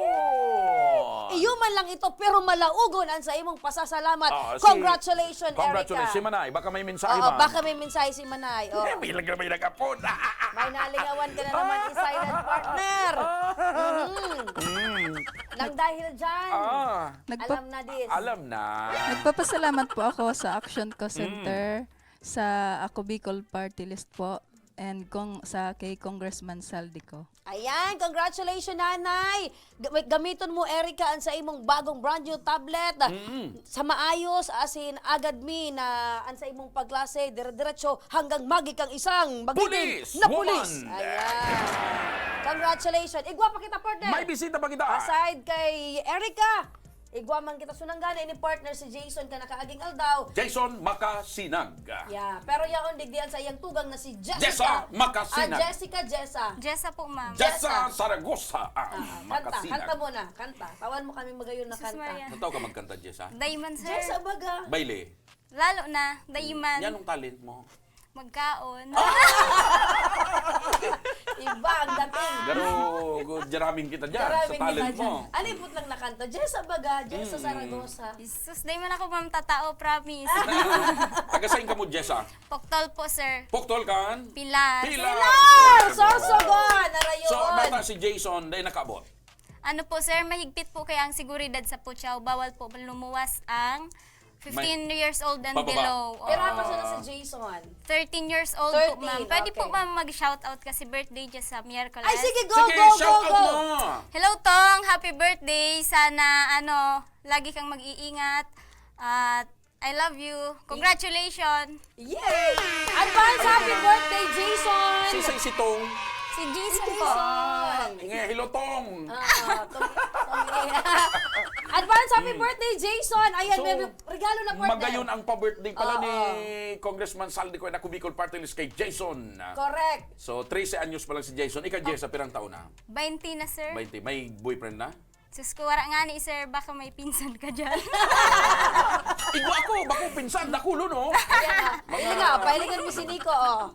Iyo man lang ito, pero malaugon ang sa imong pasasalamat. Ah, si Congratulations, Congratulations, Erica. si Manay. Baka may mensahe Oo, man. baka may mensahe si Manay. Oh. Eh, bilang na may nag-apod. May nalingawan ka na naman, Isailan, partner. Mhm. Mm. Nang dahil dyan, Ah. Nagpa- alam na this. Alam na. Nagpapasalamat po ako sa Action Co Mm. Center, sa Ako Bicol Party List po, and kung sa kay Congressman Zaldy Co. Ayan, congratulations, Nanay! Ga-, gamiton mo, Erica, ang sa imong bagong brand new tablet. Mm. Sa maayos, asin agad mi na ang sa imong pagklase, dire-diretso hanggang magi kang isang magiging Pulis! na pulis. Woman! Ayan. Congratulations. Igwa pa kita, partner. May bisita pa kita. Aside kay Erica, igwa man kita. So, nanggana ini, partner, si Jason ka nakaaging aldaw. Jason Makasinag. Yeah, pero yaon digdi an sa iyang tugang na si Jessica. Jessa Makasinag. Ah, Jessica, Jessa. Jessa po, ma'am. Jessa Jessa. Saragosa ang Ah, kanta, Makasinag. kanta mo na, kanta. Tawan mo kami magayon na Jesus kanta. Maria. Nataw ka magkanta, Jessa? Dayman, sir. Jessa, baga. Baile. Lalo na, dayman. Yan ang talent mo. Magkaon. Ah! Iba ang dating. Garo, go, jaraming kita dyan, Jaraming sa talent kita dyan. mo. Alipot lang na kanta. Jessa baga, Jessa Mm. Saragosa. Jesus, dayman ako, ma'am, tatao, promise. Taga saan ka mo, Jessa? Poktol po, sir. Poktol kan? Pilar. Pilar! Pilar! Sorsogon! Narayon! So, bata si Jason, dahil nakabot. Ano po, sir, mahigpit po kaya ang seguridad sa Puchaw. Bawal po lumuwas ang fifteen May years old and pababa. below. Pero Oo. hapon siya na si Jason? Thirteen years old po, Thirteen, ma'am. Pwede po, okay. ma'am, mag-shoutout kasi birthday niya sa Miyerkules. Ay, sige, go, Sige, go, go, shout out go. mo. Hello, Tong. Happy birthday. Sana, ano, lagi kang mag-iingat. At I love you. Congratulations. Yay! Advance happy birthday, Jason! Si, si, si Tong. Si Jason po. Jason! Ingay, hello, Tong. Ah, Tong, Tong, eh. Advance happy Mm. birthday, Jason! Ayan, So, may regalo na, partner. magayon ang pa-birthday pala Oo. ni Congressman Zaldy Co, Ako Bicol Party List kay Jason. Correct. So, trese anyos pa lang si Jason. Ika, Jessa, pirang taon na? Baynte na, sir. Baynte. May boyfriend na? Sus ko, wara ngani, sir. Baka may pinsan ka dyan. Igwa ako, bako Pinsan, dakulo, no? Ayan, ah. Mga Hindi nga, pahilingan mo si Nico, oh.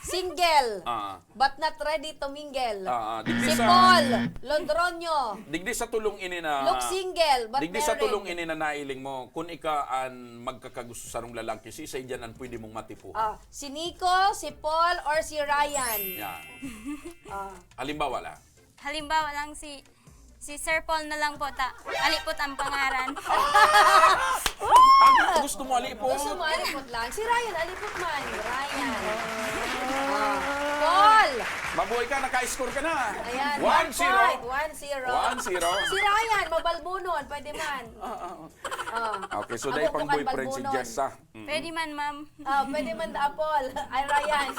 Single, Ah, but not ready to mingle. ah, ah, digdi Si sa Paul Londronio. Digdi sa tulong ini na Look single, but digdi sa married. tulong ini na nailing mo, kung ika an magkakagusto sarong lalaki, si isa diyan an pwede mong matipuhan. Ah, si Nico, si Paul, or si Ryan? Yan. Ah. Halimbawa lang. Halimbawa lang si, si Sir Paul na lang po ta. Alipot ang pangaran. Ang gusto mo, alipot? Gusto mo, alipot lang. Si Ryan, alipot man. Ryan. Ah. Paul! Mabuhay ka, naka-score ka na. Ayan, one one zero. point, one zero. One zero. Si Ryan, mabalbunon, pwede man. Ah, ah, ah. Ah. Okay, so Ang dahil pang bubukan, boyfriend si balbunon. Jessa. Mm. Pwede man, ma'am. Ah, pwede man, da, Paul. Ay, Ryan.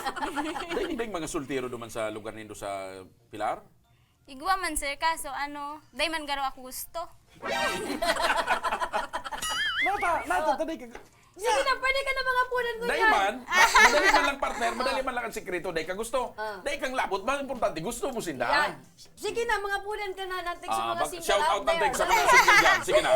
Dahil, dahil mga soltero duman sa lugar nindo sa Pilar? Igwa man, sir, kaso ano, dai man garo ako gusto. Nata, nata, taday ka. Sige na, pwede ka na mga punan ko Dai niyan. man, madali man lang partner, madali man lang ang sikreto, dai ka gusto. Ah. Dai kang labot, bang importante, gusto mo sinda. Yan. Sige na, mga punan ka na, nantig sa Ah, mga mag-, single shout out out nantig there. sa mga single dyan. Sige na.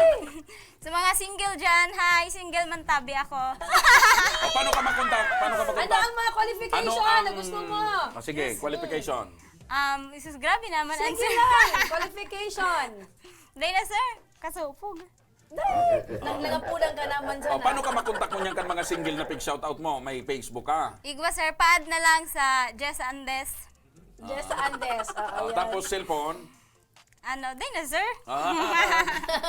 Sa mga single dyan, hi, single man tabi ako. O, paano ka makontak? Paano ka makontak? Ano ang mga qualification Ano na ang gusto mo? Ah, sige, Yes, qualification. Um, isus, grabe naman ang Sige sir. lang, qualification. Dahil na, sir, kasupog. Dahil, naglangapunan ka naman O, sana. paano ka makontak mo niyan kan mga single na pig-shoutout mo? May Facebook ka? Igwa, sir, pa-add na lang sa Jess Andes. Jess Ah. Andes, oo, Ah, yan. tapos cellphone? Ano, dahil na, sir. Ah.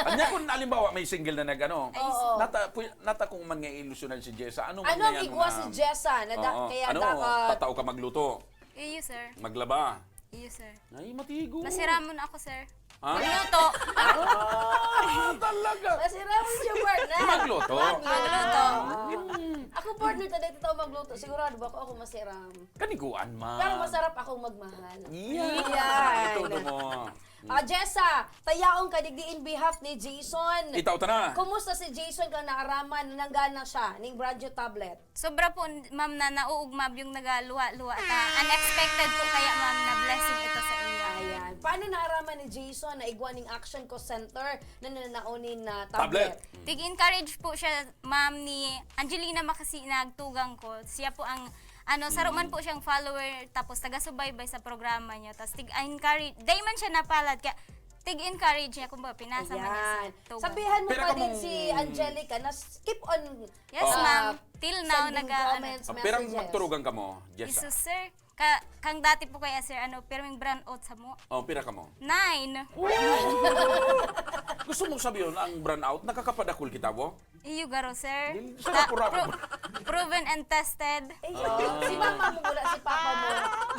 Anya kung halimbawa may single na nag-ano, Ay, Oo. nata, puy-, nata kung man nga ilusyonan si Jessa, ano man Ano ang nga igwa mga si Jessa na da-, Oo. kaya Ano, dapat tatao ka magluto? Iyo, sir. Maglaba? Iyo, sir. Ay, matigo. Masiramon ako, sir. Ha? Magluto. Ah, talaga. Masiramon siya, partner. Magluto? Magluto. Mm. Ako, partner, taday totoo magluto. Sigurado ba ako, ako masiram? Kaniguan man. Pero masarap akong magmahal. Yeah. Yan. Ito mo. Ah, Jessa, tayaon ka digdi in behalf ni Jason. Itaw ta na. Kumusta si Jason kang naaraman na nanggana siya ning brand new tablet? Sobra po, ma'am, na nauugmab yung nagaluha-luha ta. Unexpected po kaya, ma'am, na blessing ito sa iyo. Ayan. Paano naaraman ni Jason na igwa ning Action Call Center na nananaon nin, ah, tablet? Tablet. Tig-encourage po siya, ma'am, ni Angelina Macasinag, tugang ko. Siya po ang, ano, saro man Mm. po siyang follower, tapos taga-subaybay sa programa niya. Tas tig-encourage, dai man siya napalad, kaya tig-encourage niya, kumbaga, pinasa man niya sa Ayan. tugang. Sabihan mo Pira pa ka din mong si Angelica na s-, keep on, Yes, ah, ma'am. Till now, sending naga-, ano. comments, Ah, pirang messages. magturugan ka mo, Jessa? Jesus, sir. Ka-, kang dati po kaya, sir, ano, pirming brownout sa mo. Oh, pira ka mo? Nine. Gusto mong sabihin ang brownout, nakakapadakul kita, bo? Iyo, garo, sir. Dil-, sarap Ta-, pura pro-, proven and tested. Eh, Ah. si mama mo muna, si papa mo.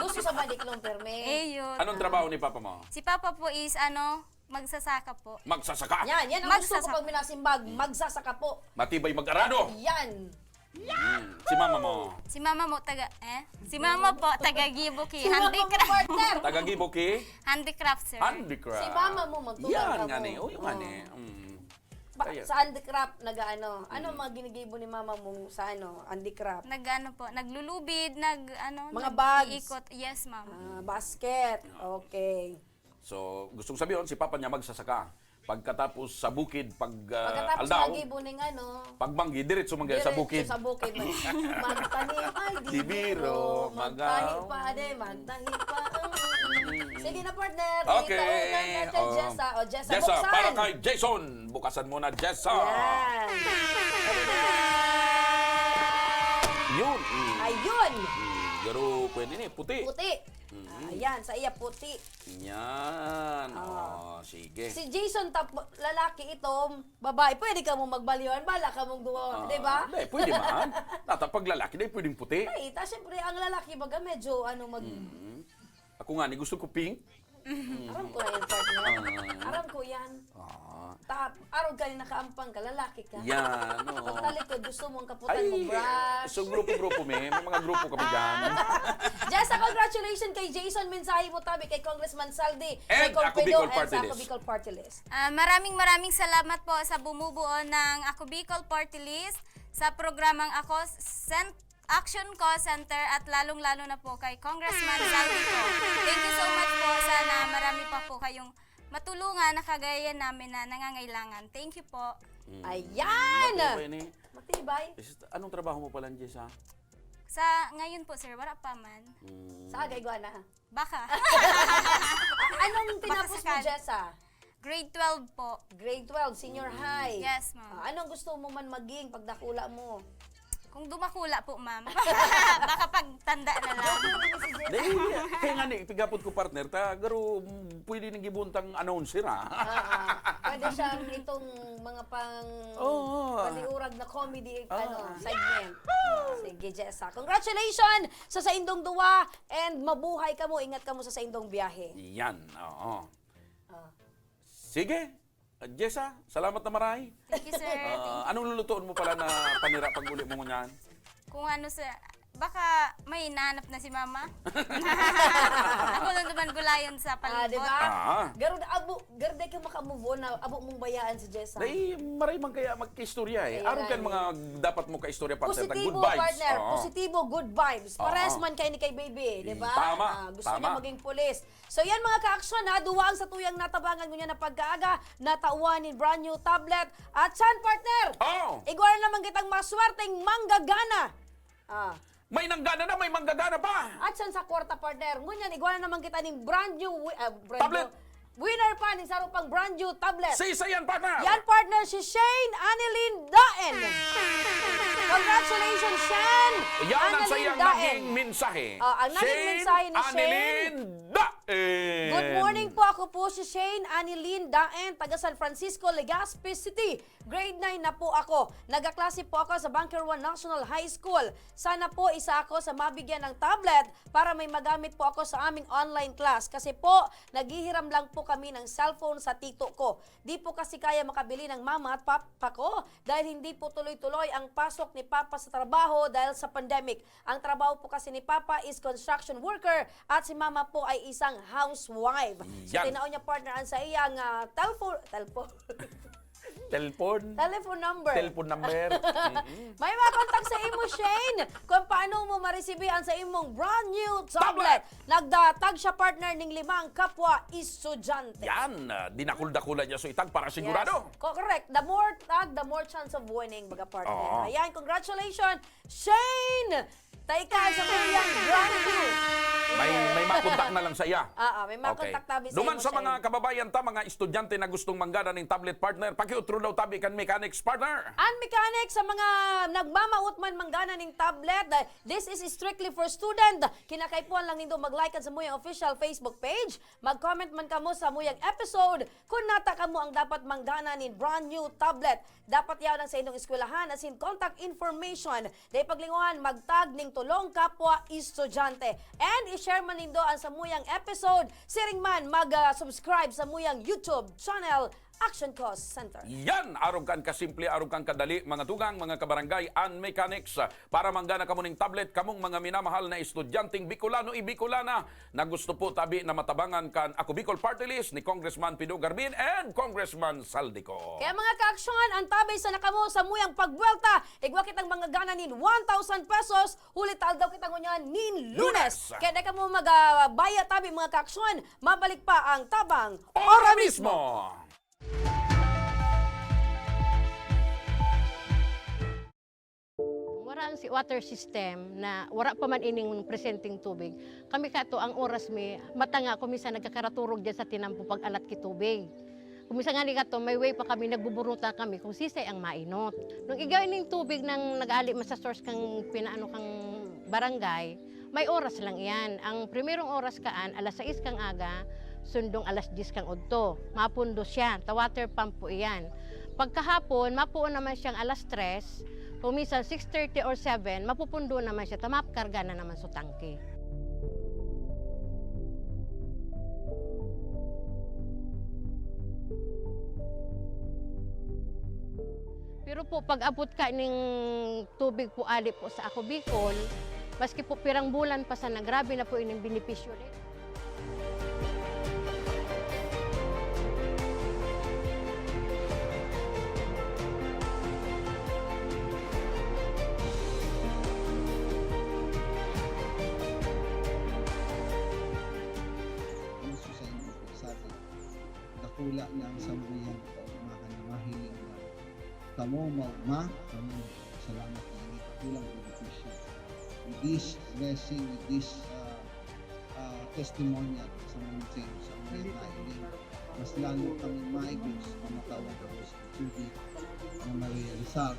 Gusto sa madiklong perme. Eh, yun. Anong Ah. trabaho ni papa mo? Si papa po is, ano, magsasaka po. Magsasaka? Yan, yan ang gusto ko Magsasaka. pag minasimbag. Hmm. Magsasaka po. Matibay mag-arado. Yan. Hmm. Si mama mo? Si mama mo, taga, eh? Si mama po, taga Gibo ki Si mama mo, Handicraft. partner. Taga Gibo ki? Handicraft, sir. Handicraft. Si mama mo, magtugang Yan ka nga mo. ni. Oh, yung nga ni. Oh. Mm. Ba, Kaya sa handicraft, nag-aano? Ano Mm. mga ginigibo ni mama mo sa ano, handicraft? Nag-ano po, naglulubid, nag, ano, Mga bags? nag-iikot. Yes, ma'am. Ah, basket. Oo. Okay. So, gustong sabihin, si papa niya magsasaka. Pagkatapos sa bukid, pag, ah, Pagkatapos aldaw, magibo ning ano, pagbanggi, diretso man sa diretso bukid. sa bukid. Mag-, magtanim ay di Di biro, biro, magtahi magaw. pa, ade, magtahi pa. Mm. Mm. Sige na, partner. Okay. Itaon na natin, Oh. Jessa. O, Jessa, Jessa, buksan. para kay Jason. Bukasan mo na, Jessa. Yan. Yun. Mm. Ayun. Mm. Garo, pwede ni, puti. Puti. Mm. Ayan, sa iya, puti. Yan. Ah. Oh, sige. Si Jason, tap-, lalaki ito, babae, pwede ka mo magbaliwan, bala ka mong duwa, Ah, di ba? hindi, pwede man. Nata, pag lalaki, di pwedeng puti. Ay, ta, syempre, ang lalaki, baga, medyo, ano, mag- Mm. Ako nga, ni gusto ko pink. Aram ko na yung partner. Ah. Aram ko yan. Ah. Ta, arog ka rin nakaampang ka, lalaki ka. Yan, oo. Pagtalikod, gusto mo ang kaputan mo, Ay, brush. so grupo-grupo, may, may mga grupo kami dyan. Jessa, congratulations kay Jason. Mensahe mo tabi kay Congressman Saldi, And kay Ako Corpedo, Bicol and Party sa Ako List. Bicol Party List. Ah, maraming, maraming salamat po sa bumubuo ng Ako Bicol Party List, sa programang Ako Cent-, Action Call Center, at lalong-lalo na po kay Congressman Saldi po. Thank you so much po. Sana marami pa po kayong matulungan na kagaya namin na nangangailangan. Thank you po. Mm. Ayan! Matibay ni. Matibay. Bay? Is- Anong trabaho mo pala, Jessa? Sa ngayon po, sir, wala pa man. Mm. Sa agay, guana. Baka. Ah, anong tinapos mo, Makasakal. Jessa? Grade twelve po. Grade twelve, senior high. Yes, ma'am. Ah, anong gusto mo man maging pagdakula mo? Kung dumakula po, ma'am. Baka pagtanda na lang. Ano si Jessa? Dahil, kaya nga ni, pigapot ko partner, ta, garo, mm, pwede nang gibuntang announcer, ha? Ah, ah. Pwede siyang itong mga pang Oo. paniurag na comedy Ah. ano, segment. Sige, Jessa. Congratulations sa saindong duwa and mabuhay kamo. Ingat kamo sa saindong biyahe. Yan, oo. Ah. Sige, Jessa, salamat na maray. Thank you, sir. Ah, anong lulutuon mo pala na panira pag uli mo ngunyan? Kung ano, sir, baka may nahanap na si mama. Ako lang naman gulayon sa Ah, di palibot. ba? Ah. Garud abo, garud ka makamove on na abo mong bayaan si Jessa. Dahil maray man kaya magkaistorya eh. Kaya Aron nga kan eh. mga dapat mo kaistorya, partner, tag Positibo, good vibes. partner. Oo. Positibo, good vibes. Oo. Pares man kayo ni kay baby, di ba? Tama, Ah, gusto tama. niya maging pulis. So yan mga ka-aksyon ha, duwa ang satuyang natabangan ngunyan na pagkaaga, natawan nin brand new tablet. At siyan, partner, Oh! igwa na naman kitang maswerteng manggagana. Ah. May nanggana na, may manggagana pa! At siyan sa kwarta, partner. Ngunyan, igwa na naman kita ning brand new wi- ah, brand Tablet. new winner pa ning sarong pang brand new tablet. Sisa yan, partner! Yan, partner, si Shane Anilin Daen. Congratulations, Shane! Yan ang Anilin sayang Daen. naging mensahe. Oh, ang naging Shane mensahe ni Anilin Shane. Daen. Good morning po, ako po si Shane Anilin Daen, taga San Francisco, Legazpi City. Grade nine na po ako. Nagaklase po ako sa Bunker One National High School. Sana po isa ako sa mabigyan ng tablet para may magamit po ako sa aming online class. Kasi po, naghihiram lang po kami ng cellphone sa tito ko. Di po kasi kaya makabili ng mama at papa ko dahil hindi po tuloy-tuloy ang pasok ni papa sa trabaho dahil sa pandemic. Ang trabaho po kasi ni papa is construction worker at si mama po ay isang housewife. So, Yan. tinaon niya, partner, ang sa iyang ah, telephone, telephone, Telephone. telephone number. Telephone number. Mm-mm. May makontak sa imo, Shane, kung paano mo maresibi ang sa imong brand new tablet. Tablet! Nagdatag siya, partner, ning limang kapwa estudyante. Yan, ah, dinakul-dakulan niya so itag para sigurado. Yes. Co- correct. The more tag, the more chance of winning, baga, partner. Oo. Ayan, congratulations, Shane! Taikan sa tuyang brand new. May, may makontak na lang sa iya. Ah, ah, may makontak tabi sa Duman imo, sa Shane. Mga kababayan ta, mga estudyante na gustong manggana ning tablet, partner, pakiutro daw tabi kan Mechanics, partner. An Mechanics, sa mga nagmamawot man manggana ning tablet, this is strictly for student. Kinakaipuhan lang nindo mag-like kan samuyang official Facebook page, mag-comment man kamo sa samuyang episode kun nata kamo ang dapat manggana nin brand new tablet. Dapat yaon ang sa inyong eskwelahan asin contact information. Dai paglinguhan, magtag ning tulong kapwa estudyante. And i-share man nindo ang samuyang episode. Siring man, mag-subscribe samuyang YouTube channel, Action Cause Center. Yan, arog kan kasimple, arog kan kadali, mga tugang, mga kabarangay, An Mechanics. Para manggana kamo ning tablet, kamong mga minamahal na estudyanteng Bicolano y Bicolana na gusto po tabi na matabangan kan Ako Bicol Party List ni Congressman Pido Garbin and Congressman Saldico. Kaya, mga kaaksyon, antabay sana kamo samuyang pagbuwelta. Igwa kitang manggagana nin one thousand pesos, huli ta aldaw kita ngunyan nin Lunes. Lunes. Kaya dai kamo magbaya tabi, mga kaaksyon, mabalik pa ang Tabang Ora mismo! Wara ang si water system na wara pa man ining presenteng tubig. Kami kato ang oras mi, matanga ko minsan nagkakaraturog dyan sa tinampo pag-alat ki tubig. Kung minsan nga ni kato, may way pa kami, nagbuburuta kami kung sisay ang mainot. Nung igay ning tubig nang nag-ali man sa source kang pinaano kang barangay, may oras lang iyan. Ang primerong oras kaan, alas sais kang aga, sundong alas diyes kang udto. Mapundo siya, ta water pump po iyan. Pagkahapon, mapuon naman siyang alas tres, kung minsan six thirty or seven, mapupundo naman siya, ta makarga na naman sa tangke. Pero po, pag-abot ka ning tubig po ali po sa Ako Bicol, maski po pirang bulan pa sana, grabe na po ining benepisyo rin. Puso sa inyo po sa atin. Dakula na ang samuyang kaugmahan na mahiling na kamo maugma, kamo Salamat na ini, kulang benepisyo. With this blessing, with this, ah, ah, testimonial sa mountain, sa mga nailing, mas lalo kami maigos na matawan ako sa tubig na marealisar,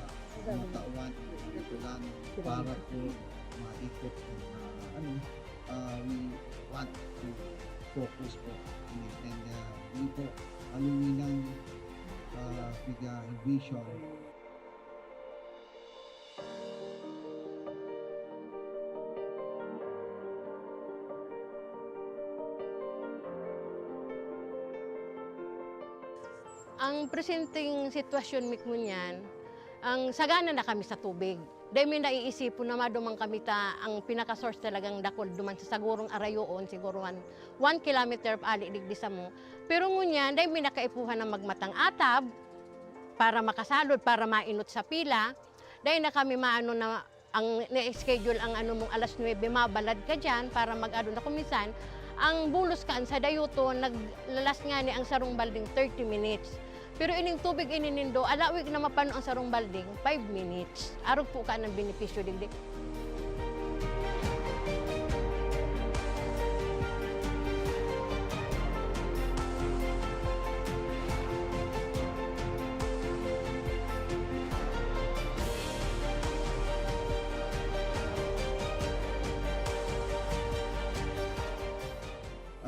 na matawan ang kapitulanan para po maikot ang, ah, ano, ah, we want to focus po in it. And, ah, yun po, aluminan, ah, piga vision. Ang presenteng sitwasyon mi ngunyan, ang sagana na kami sa tubig. Dai mi naiisipon na maduman kami ta ang pinaka-source talagang dakul duman sa sagurong arayoon, siguro one, one kilometer ali digdi samo. Pero ngunyan, dai mi nakaipuhan na magmatang atab para makasalod, para mainot sa pila. Dai na kami maano na ang na-schedule ang ano mong alas nuebe, mabalad ka diyan para mag-ano na kung minsan, ang bulos kan sa dayuto, naglalas ngani ang sarong balding thirty minutes. Pero ining tubig ini nindo, alawig na mapano ang sarong balding, five minutes. Arog po ka ng benepisyo digdi.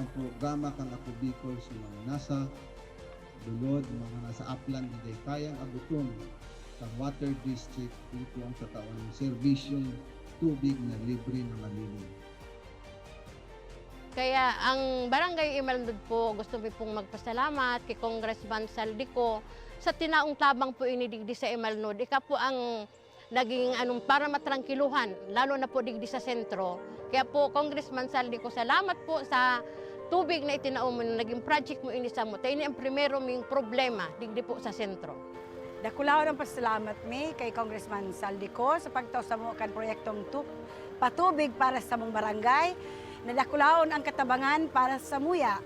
Ang programa kan Ako Bicol sa mga nasa lulod, mga nasa aplan na di kayang abuton kan water district, ito ang tatawan ng serbisyong tubig na libre na malinis. Kaya ang Barangay Imalnod po, gusto mi pong magpasalamat kay Congressman Saldico sa tinaong tabang po ini digdi sa Imalnod. Ika po ang naging anong para matrangkiluhan, lalo na po digdi sa sentro. Kaya po, Congressman Saldico, salamat po sa tubig na itinao mo na naging project mo ini samo. Ta ini ang primero ming problema digdi po sa sentro. Dakulaon ang pasalamat mi kay Congressman Saldico sa pagtao samo kan proyektong tu-, patubig para sa samong barangay. Nadakulaon ang katabangan para samuya.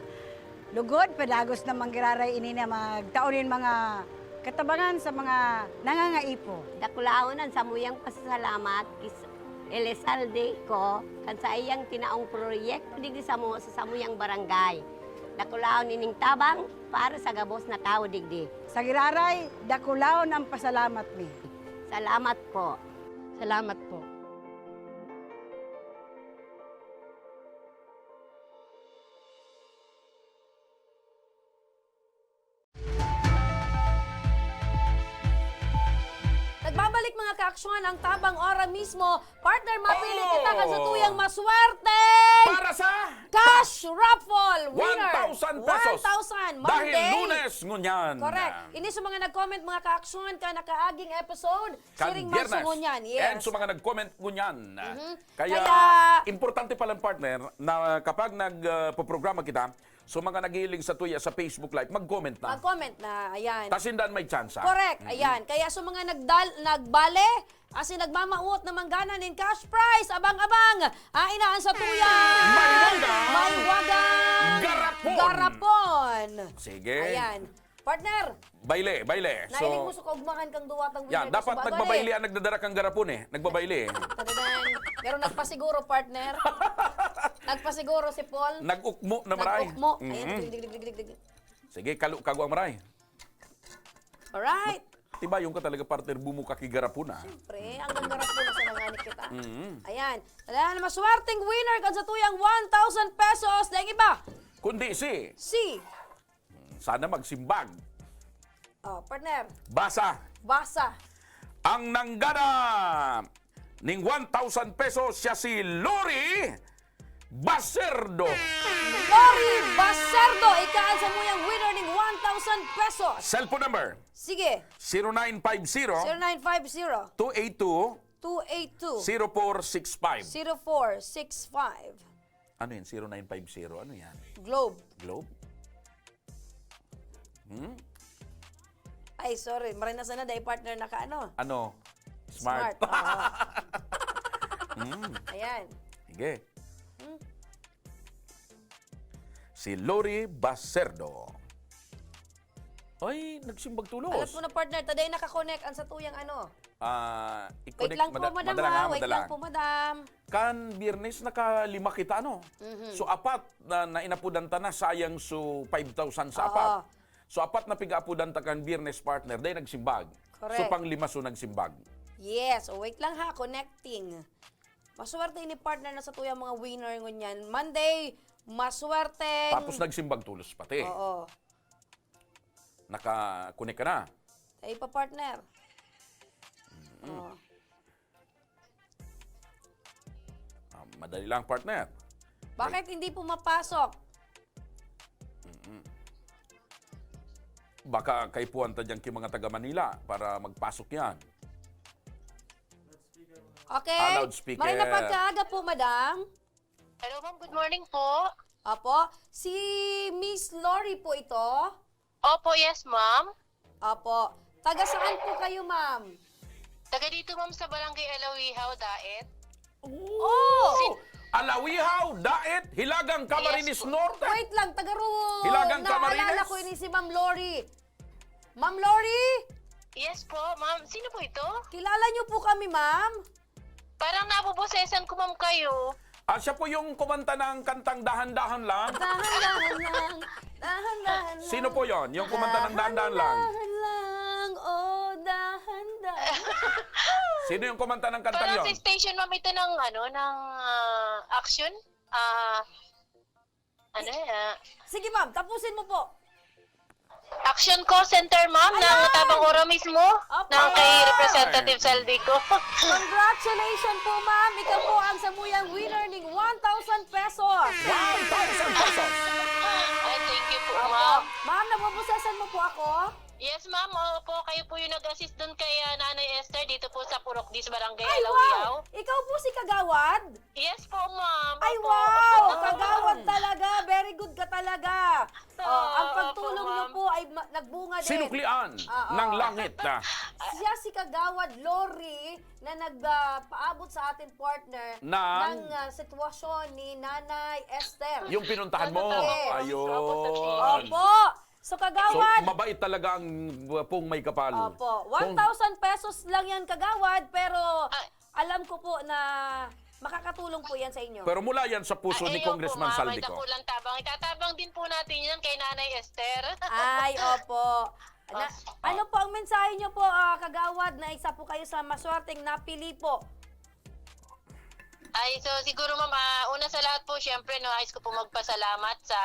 Lugod, padagos na manggiraray ini na magtao nin mga katabangan sa mga nangangaipo. Dakulaon an samuyang pasasalamat kis Elizalde ko kan saiyang tinaong proyekto digdi samo sa samuyang barangay. Dakulaon ining tabang para sa gabos na tawo digdi. Sa giraray, dakulaon ang pasalamat mi. Salamat po. Salamat po. Nagbabalik, mga kaaksyon, ang tabang ora mismo. Partner, mapili Oh! kita kan satuyang maswerteng Para sa cash raffle winner. One thousand pesos. One thousand. Dahil Monday. Lunes ngunyan. Correct. Ini sa mga nag-comment, mga kaaksyon, kan nakaaging episode, Kan siring man Biyernes. Ngunyan. Yes. And sa mga nag-comment ngunyan. Mhm. Kaya, Kaya importante pala, partner, na kapag nag, ah, poprograma kita, so, mga naghihiling sa tuya sa Facebook Live, mag-comment na. Mag-comment na, ayan. Tas indan may tsansa. Correct, Mm-mm. ayan. Kaya sa mga nagdal-, nagbale, asin nagmamawot na manggana nin cash prize, abang-abang, ah, inaan sa tuya. Mahiwagang Mahiwagang Garapon. Garapon. Sige. Ayan. Partner, Bayle, bayle. So, Nailing mo sa kaugmahan kang duwa tang yan, winner dapat sa bagay. Nagbabayle ang nagdadara kang garapon eh. Nagbabayle eh. Tadadan. Pero nagpasiguro, partner. Nagpasiguro si Paul. Nag-ukmo na, maray. Nag-ukmo. Ayan, Mm-hmm. dig, dig, dig, dig, dig, dig. Sige, kalu-, kagwang, maray. Alright. Tibayon ka talaga, partner, bumuka ki garapon, ah. Siyempre, hanggang garapon na sa nanganik kita. Mm-hmm. Ayan. Ayan, maswerteng winner kan sa tuyang one thousand pesos. Dahil iba. Kundi si Si Sana magsimbag. Oh, partner. Basa. Basa. Ang nanggana ning one thousand pesos siya si Lori Baserdo. Lori Baserdo, ika an samuyang winner ning one thousand pesos. Cellphone number? Sige. Zero nine five zero. Zero nine five zero. Two eight two. Two eight two. Zero four six five. Zero four six five. Ano yan? Zero nine five zero? Ano yan? Globe. Globe? Hmm? Ay, sorry. Maray na sana dahil partner na ka, ano? Ano? Smart. Smart, oo. Hmm. Ayan. Sige. Hmm. Si Lori Baserdo. Ay, nagsimbag tulos. Alam ko na, partner. Taday nakakonek ang sa tuyang ano. Ah, Wait i-connect, lang po, mada-, madam, madala ha. nga, Wait madala. lang po, madam. Kan Biyernes, nakalima kita, no? Mhm. So, apat na, na inapudan ta na, sayang so five thousand sa Oo. apat. So, apat na pig-aapudan ta kan Biyernes, partner, dahil nagsimbag. Correct. So, pang lima so nagsimbag. Yes. O, wait lang, ha. Connecting. Maswerte ni partner na sa tuyang mga winner ngunyan. Monday, maswerte. Tapos nagsimbag tolos pati. Oo. Naka-connect ka na? Tayo pa, partner. Mm. Oh. Ah, madali lang, partner. Bakit hindi pumapasok? Mm-mm. Baka kaipuhan ta dyan ki mga taga Manila para magpasok yan. Okay. Ah, loudspeaker. Maray na pagkaaga po, madam. Hello, ma'am. Good morning po. Opo. Si Miss Lori po ito? Opo, yes, ma'am. Opo. Taga saan po kayo, ma'am? Taga dito, ma'am, sa Barangay Alawihaw, Daet. Oh! Alawihaw, Daet, Hilagang Camarines Yes po. Norte. Wait lang, taga ru-, Hilagang naalala Camarines. ko ini si Ma'am Lori. Ma'am Lori? Yes po, ma'am. Sino po ito? Kilala niyo po kami, ma'am? Parang nabobosesan ko, ma'am, kayo. Ah, siya po yung kumanta ng kantang Dahan-dahan Lang. Dahan-dahan lang, dahan-dahan lang. Sino po yon? Yung kumanta ng Dahan-dahan Lang? Dahan-dahan lang, oh, dahan-dahan. Sino yung kumanta ng kantang Parang yon? sa station, ma'am, ito ng, ano, ng, ah, action? Ah, ano, ah? Sige, ma'am, tapusin mo po. Action Call Center, ma'am, ng Ayan! Tabang Oro mismo, Opo! ng kay Representative Saldico. Congratulations po, ma'am. Ikaw po ang samuyang winner ning one thousand pesos. One thousand pesos! Ay, thank you po, Opo. ma'am. Ma'am, nabobosesan mo po ako? Yes, ma'am. Opo, kayo po yung nag-assist dun kay, ah, Nanay Esther dito po sa Purok Dis, Barangay Ay, Alawiao. wow! Ikaw po si Kagawad? Yes po, ma'am. Ay, Opo. wow! Kagawad talaga! Very good ka talaga! Oh, ang Opo, pagtulong niyo ma'am. po ay ma-, nagbunga din. Sinuklian Oo. ng langit, ah. Siya si Kagawad Lori na nag, ah, paabot sa ating partner Ng ng, ah, sitwasyon ni Nanay Esther. Yung pinuntahan mo. Yes. Ayun. Opo, sa Chile. Opo. So, So, Kagawad. mabait talaga ang, uh, pong may kapal. Opo. Kung One thousand pesos lang yan, Kagawad, pero Ah. alam ko po na makakatulong po yan sa inyo. Pero mula yan sa puso Ah, ni ayun po, Congressman ma'am. May Saldico. dakulang tabang. Itatabang din po natin yan kay Nanay Esther. Ay, opo. Na, Opo. ano po ang mensahe niyo po, ah, Kagawad, na isa po kayo sa maswerteng napili po? Ay, so siguro, ma'am, ah, una sa lahat po, syempre, no, nais ko po magpasalamat sa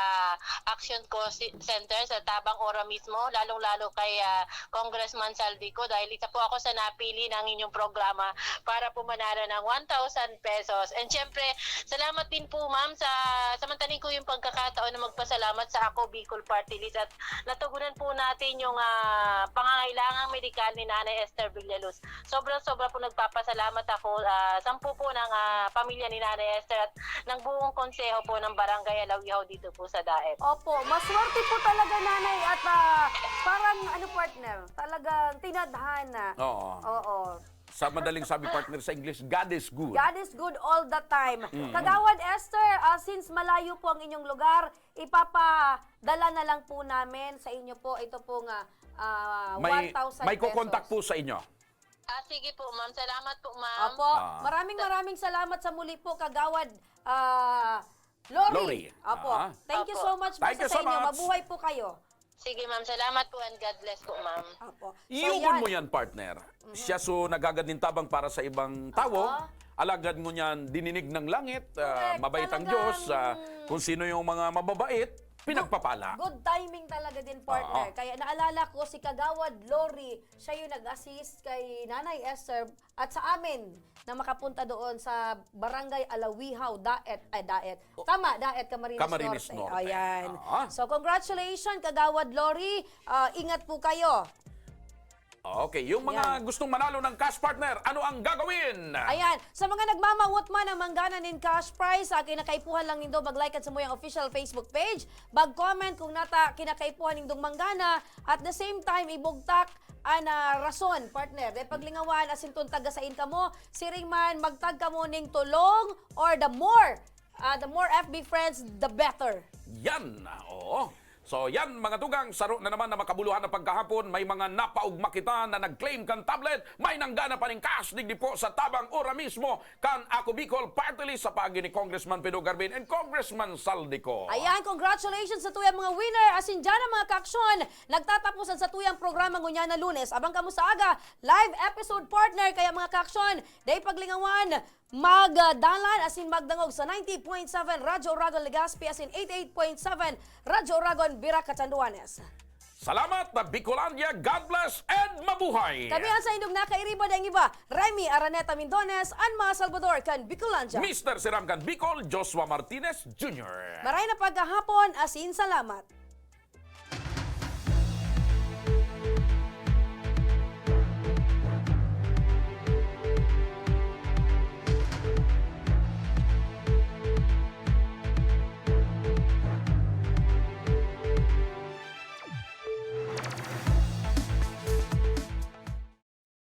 Action Co-, Center, sa Tabang Oro mismo, lalong-lalo kay, ah, Congressman Saldico, dahil isa po ako sa napili ng inyong programa para po manalo ng one thousand pesos. And syempre, salamat din po, ma'am, sa, samantanin ko yung pagkakataon na magpasalamat sa Ako Bicol Party List at natugunan po natin yung, ah, pangangailangang medikal ni Nanay Esther Villaluz. Sobra-sobra po nagpapasalamat ako, ah, sampu po ng, ah, pamilya ni Nanay Esther at ng buong konseho po ng Barangay Alawihaw dito po sa Daet. Opo, maswerte po talaga, Nanay, at, ah, parang, ano, partner, talagang tinadhana. Oo. Oo. Sa madaling sabi, partner, sa English, God is good. God is good all the time. Mm. Kagawad Esther, ah, since malayo po ang inyong lugar, ipapadala na lang po namin sa inyo po ito pong, ah, ah, May, one thousand may kukontak pesos. po sa inyo. Ah, sige po, ma'am. Salamat po, ma'am. Opo. Ah. Maraming, maraming salamat sa muli po, Kagawad, ah, Lori. Lori. Opo. Ah. Thank you Opo. so much po Thank sa, you sa so inyo. much. Mabuhay po kayo. Sige, ma'am. Salamat po and God bless po, ma'am. Opo. So, Iyugon yan. mo yan, partner. Mhm. Siya so nagagad nin tabang para sa ibang tawo. Oo. Alagad ngunyan dininig ng langit, ah, Correct. mabait ang Talagang Diyos, ah, kung sino yung mga mababait, pinagpapala. Good timing talaga din, partner. Oo. Kaya naalala ko si Kagawad Lori, siya yung nag-assist kay Nanay Esther at sa amin na makapunta doon sa Barangay Alawihaw, Daet, ay, Daet. O, Tama, Daet, Camarines Camarines Norte. Norte. Ayan. Ah. So, congratulations, Kagawad Lori. Ah, ingat po kayo. Okay, yung mga Yan. gustong manalo ng cash, partner, ano ang gagawin? Ayan, sa mga nagmamawot man ang manggana nin cash prize, sa kinakaipuhan lang nindo mag-like kan samuyang official Facebook page, mag-comment kung nata kinakaipuhan nindong manggana, at the same time, ibugtak an, ah, rason, partner. Dahil paglingawan, asin tong taga sain kamo, siring man, magtag kamo ning tulong or the more, ah, the more F B friends, the better. Yan, oo. So yan, mga tugang, saro na naman na makabuluhan na pagkahapon, may mga napaugma kita na nag-claim kan tablet, may nanggana pa ning cash digdi po sa tabang ora mismo kan Ako Bicol Party List sa paagi ni Congressman Pido Garbin and Congressman Saldico. Ayan, congratulations sa tuyang mga winner. Asin dyan ang mga kaaksyon. Nagtatapos ang satuyang programa ngunyan na Lunes. Abang kamo sa aga, live episode partner. Kaya mga kaaksyon, dai paglingawan, magdalan asin magdangog sa ninety point seven Radyo Oragon Legazpi asin eighty-eight point seven Radyo Oragon Virac, Catanduanes. Salamat na Bicolandia, God bless and mabuhay! Kami ang sa indog nakairiba dang iba, Remy Araneta Mindones, an mga Salvador kan Bicolandia. Mister Siram kan Bicol, Joshua Martinez Junior. Maray na pagkahapon, asin salamat.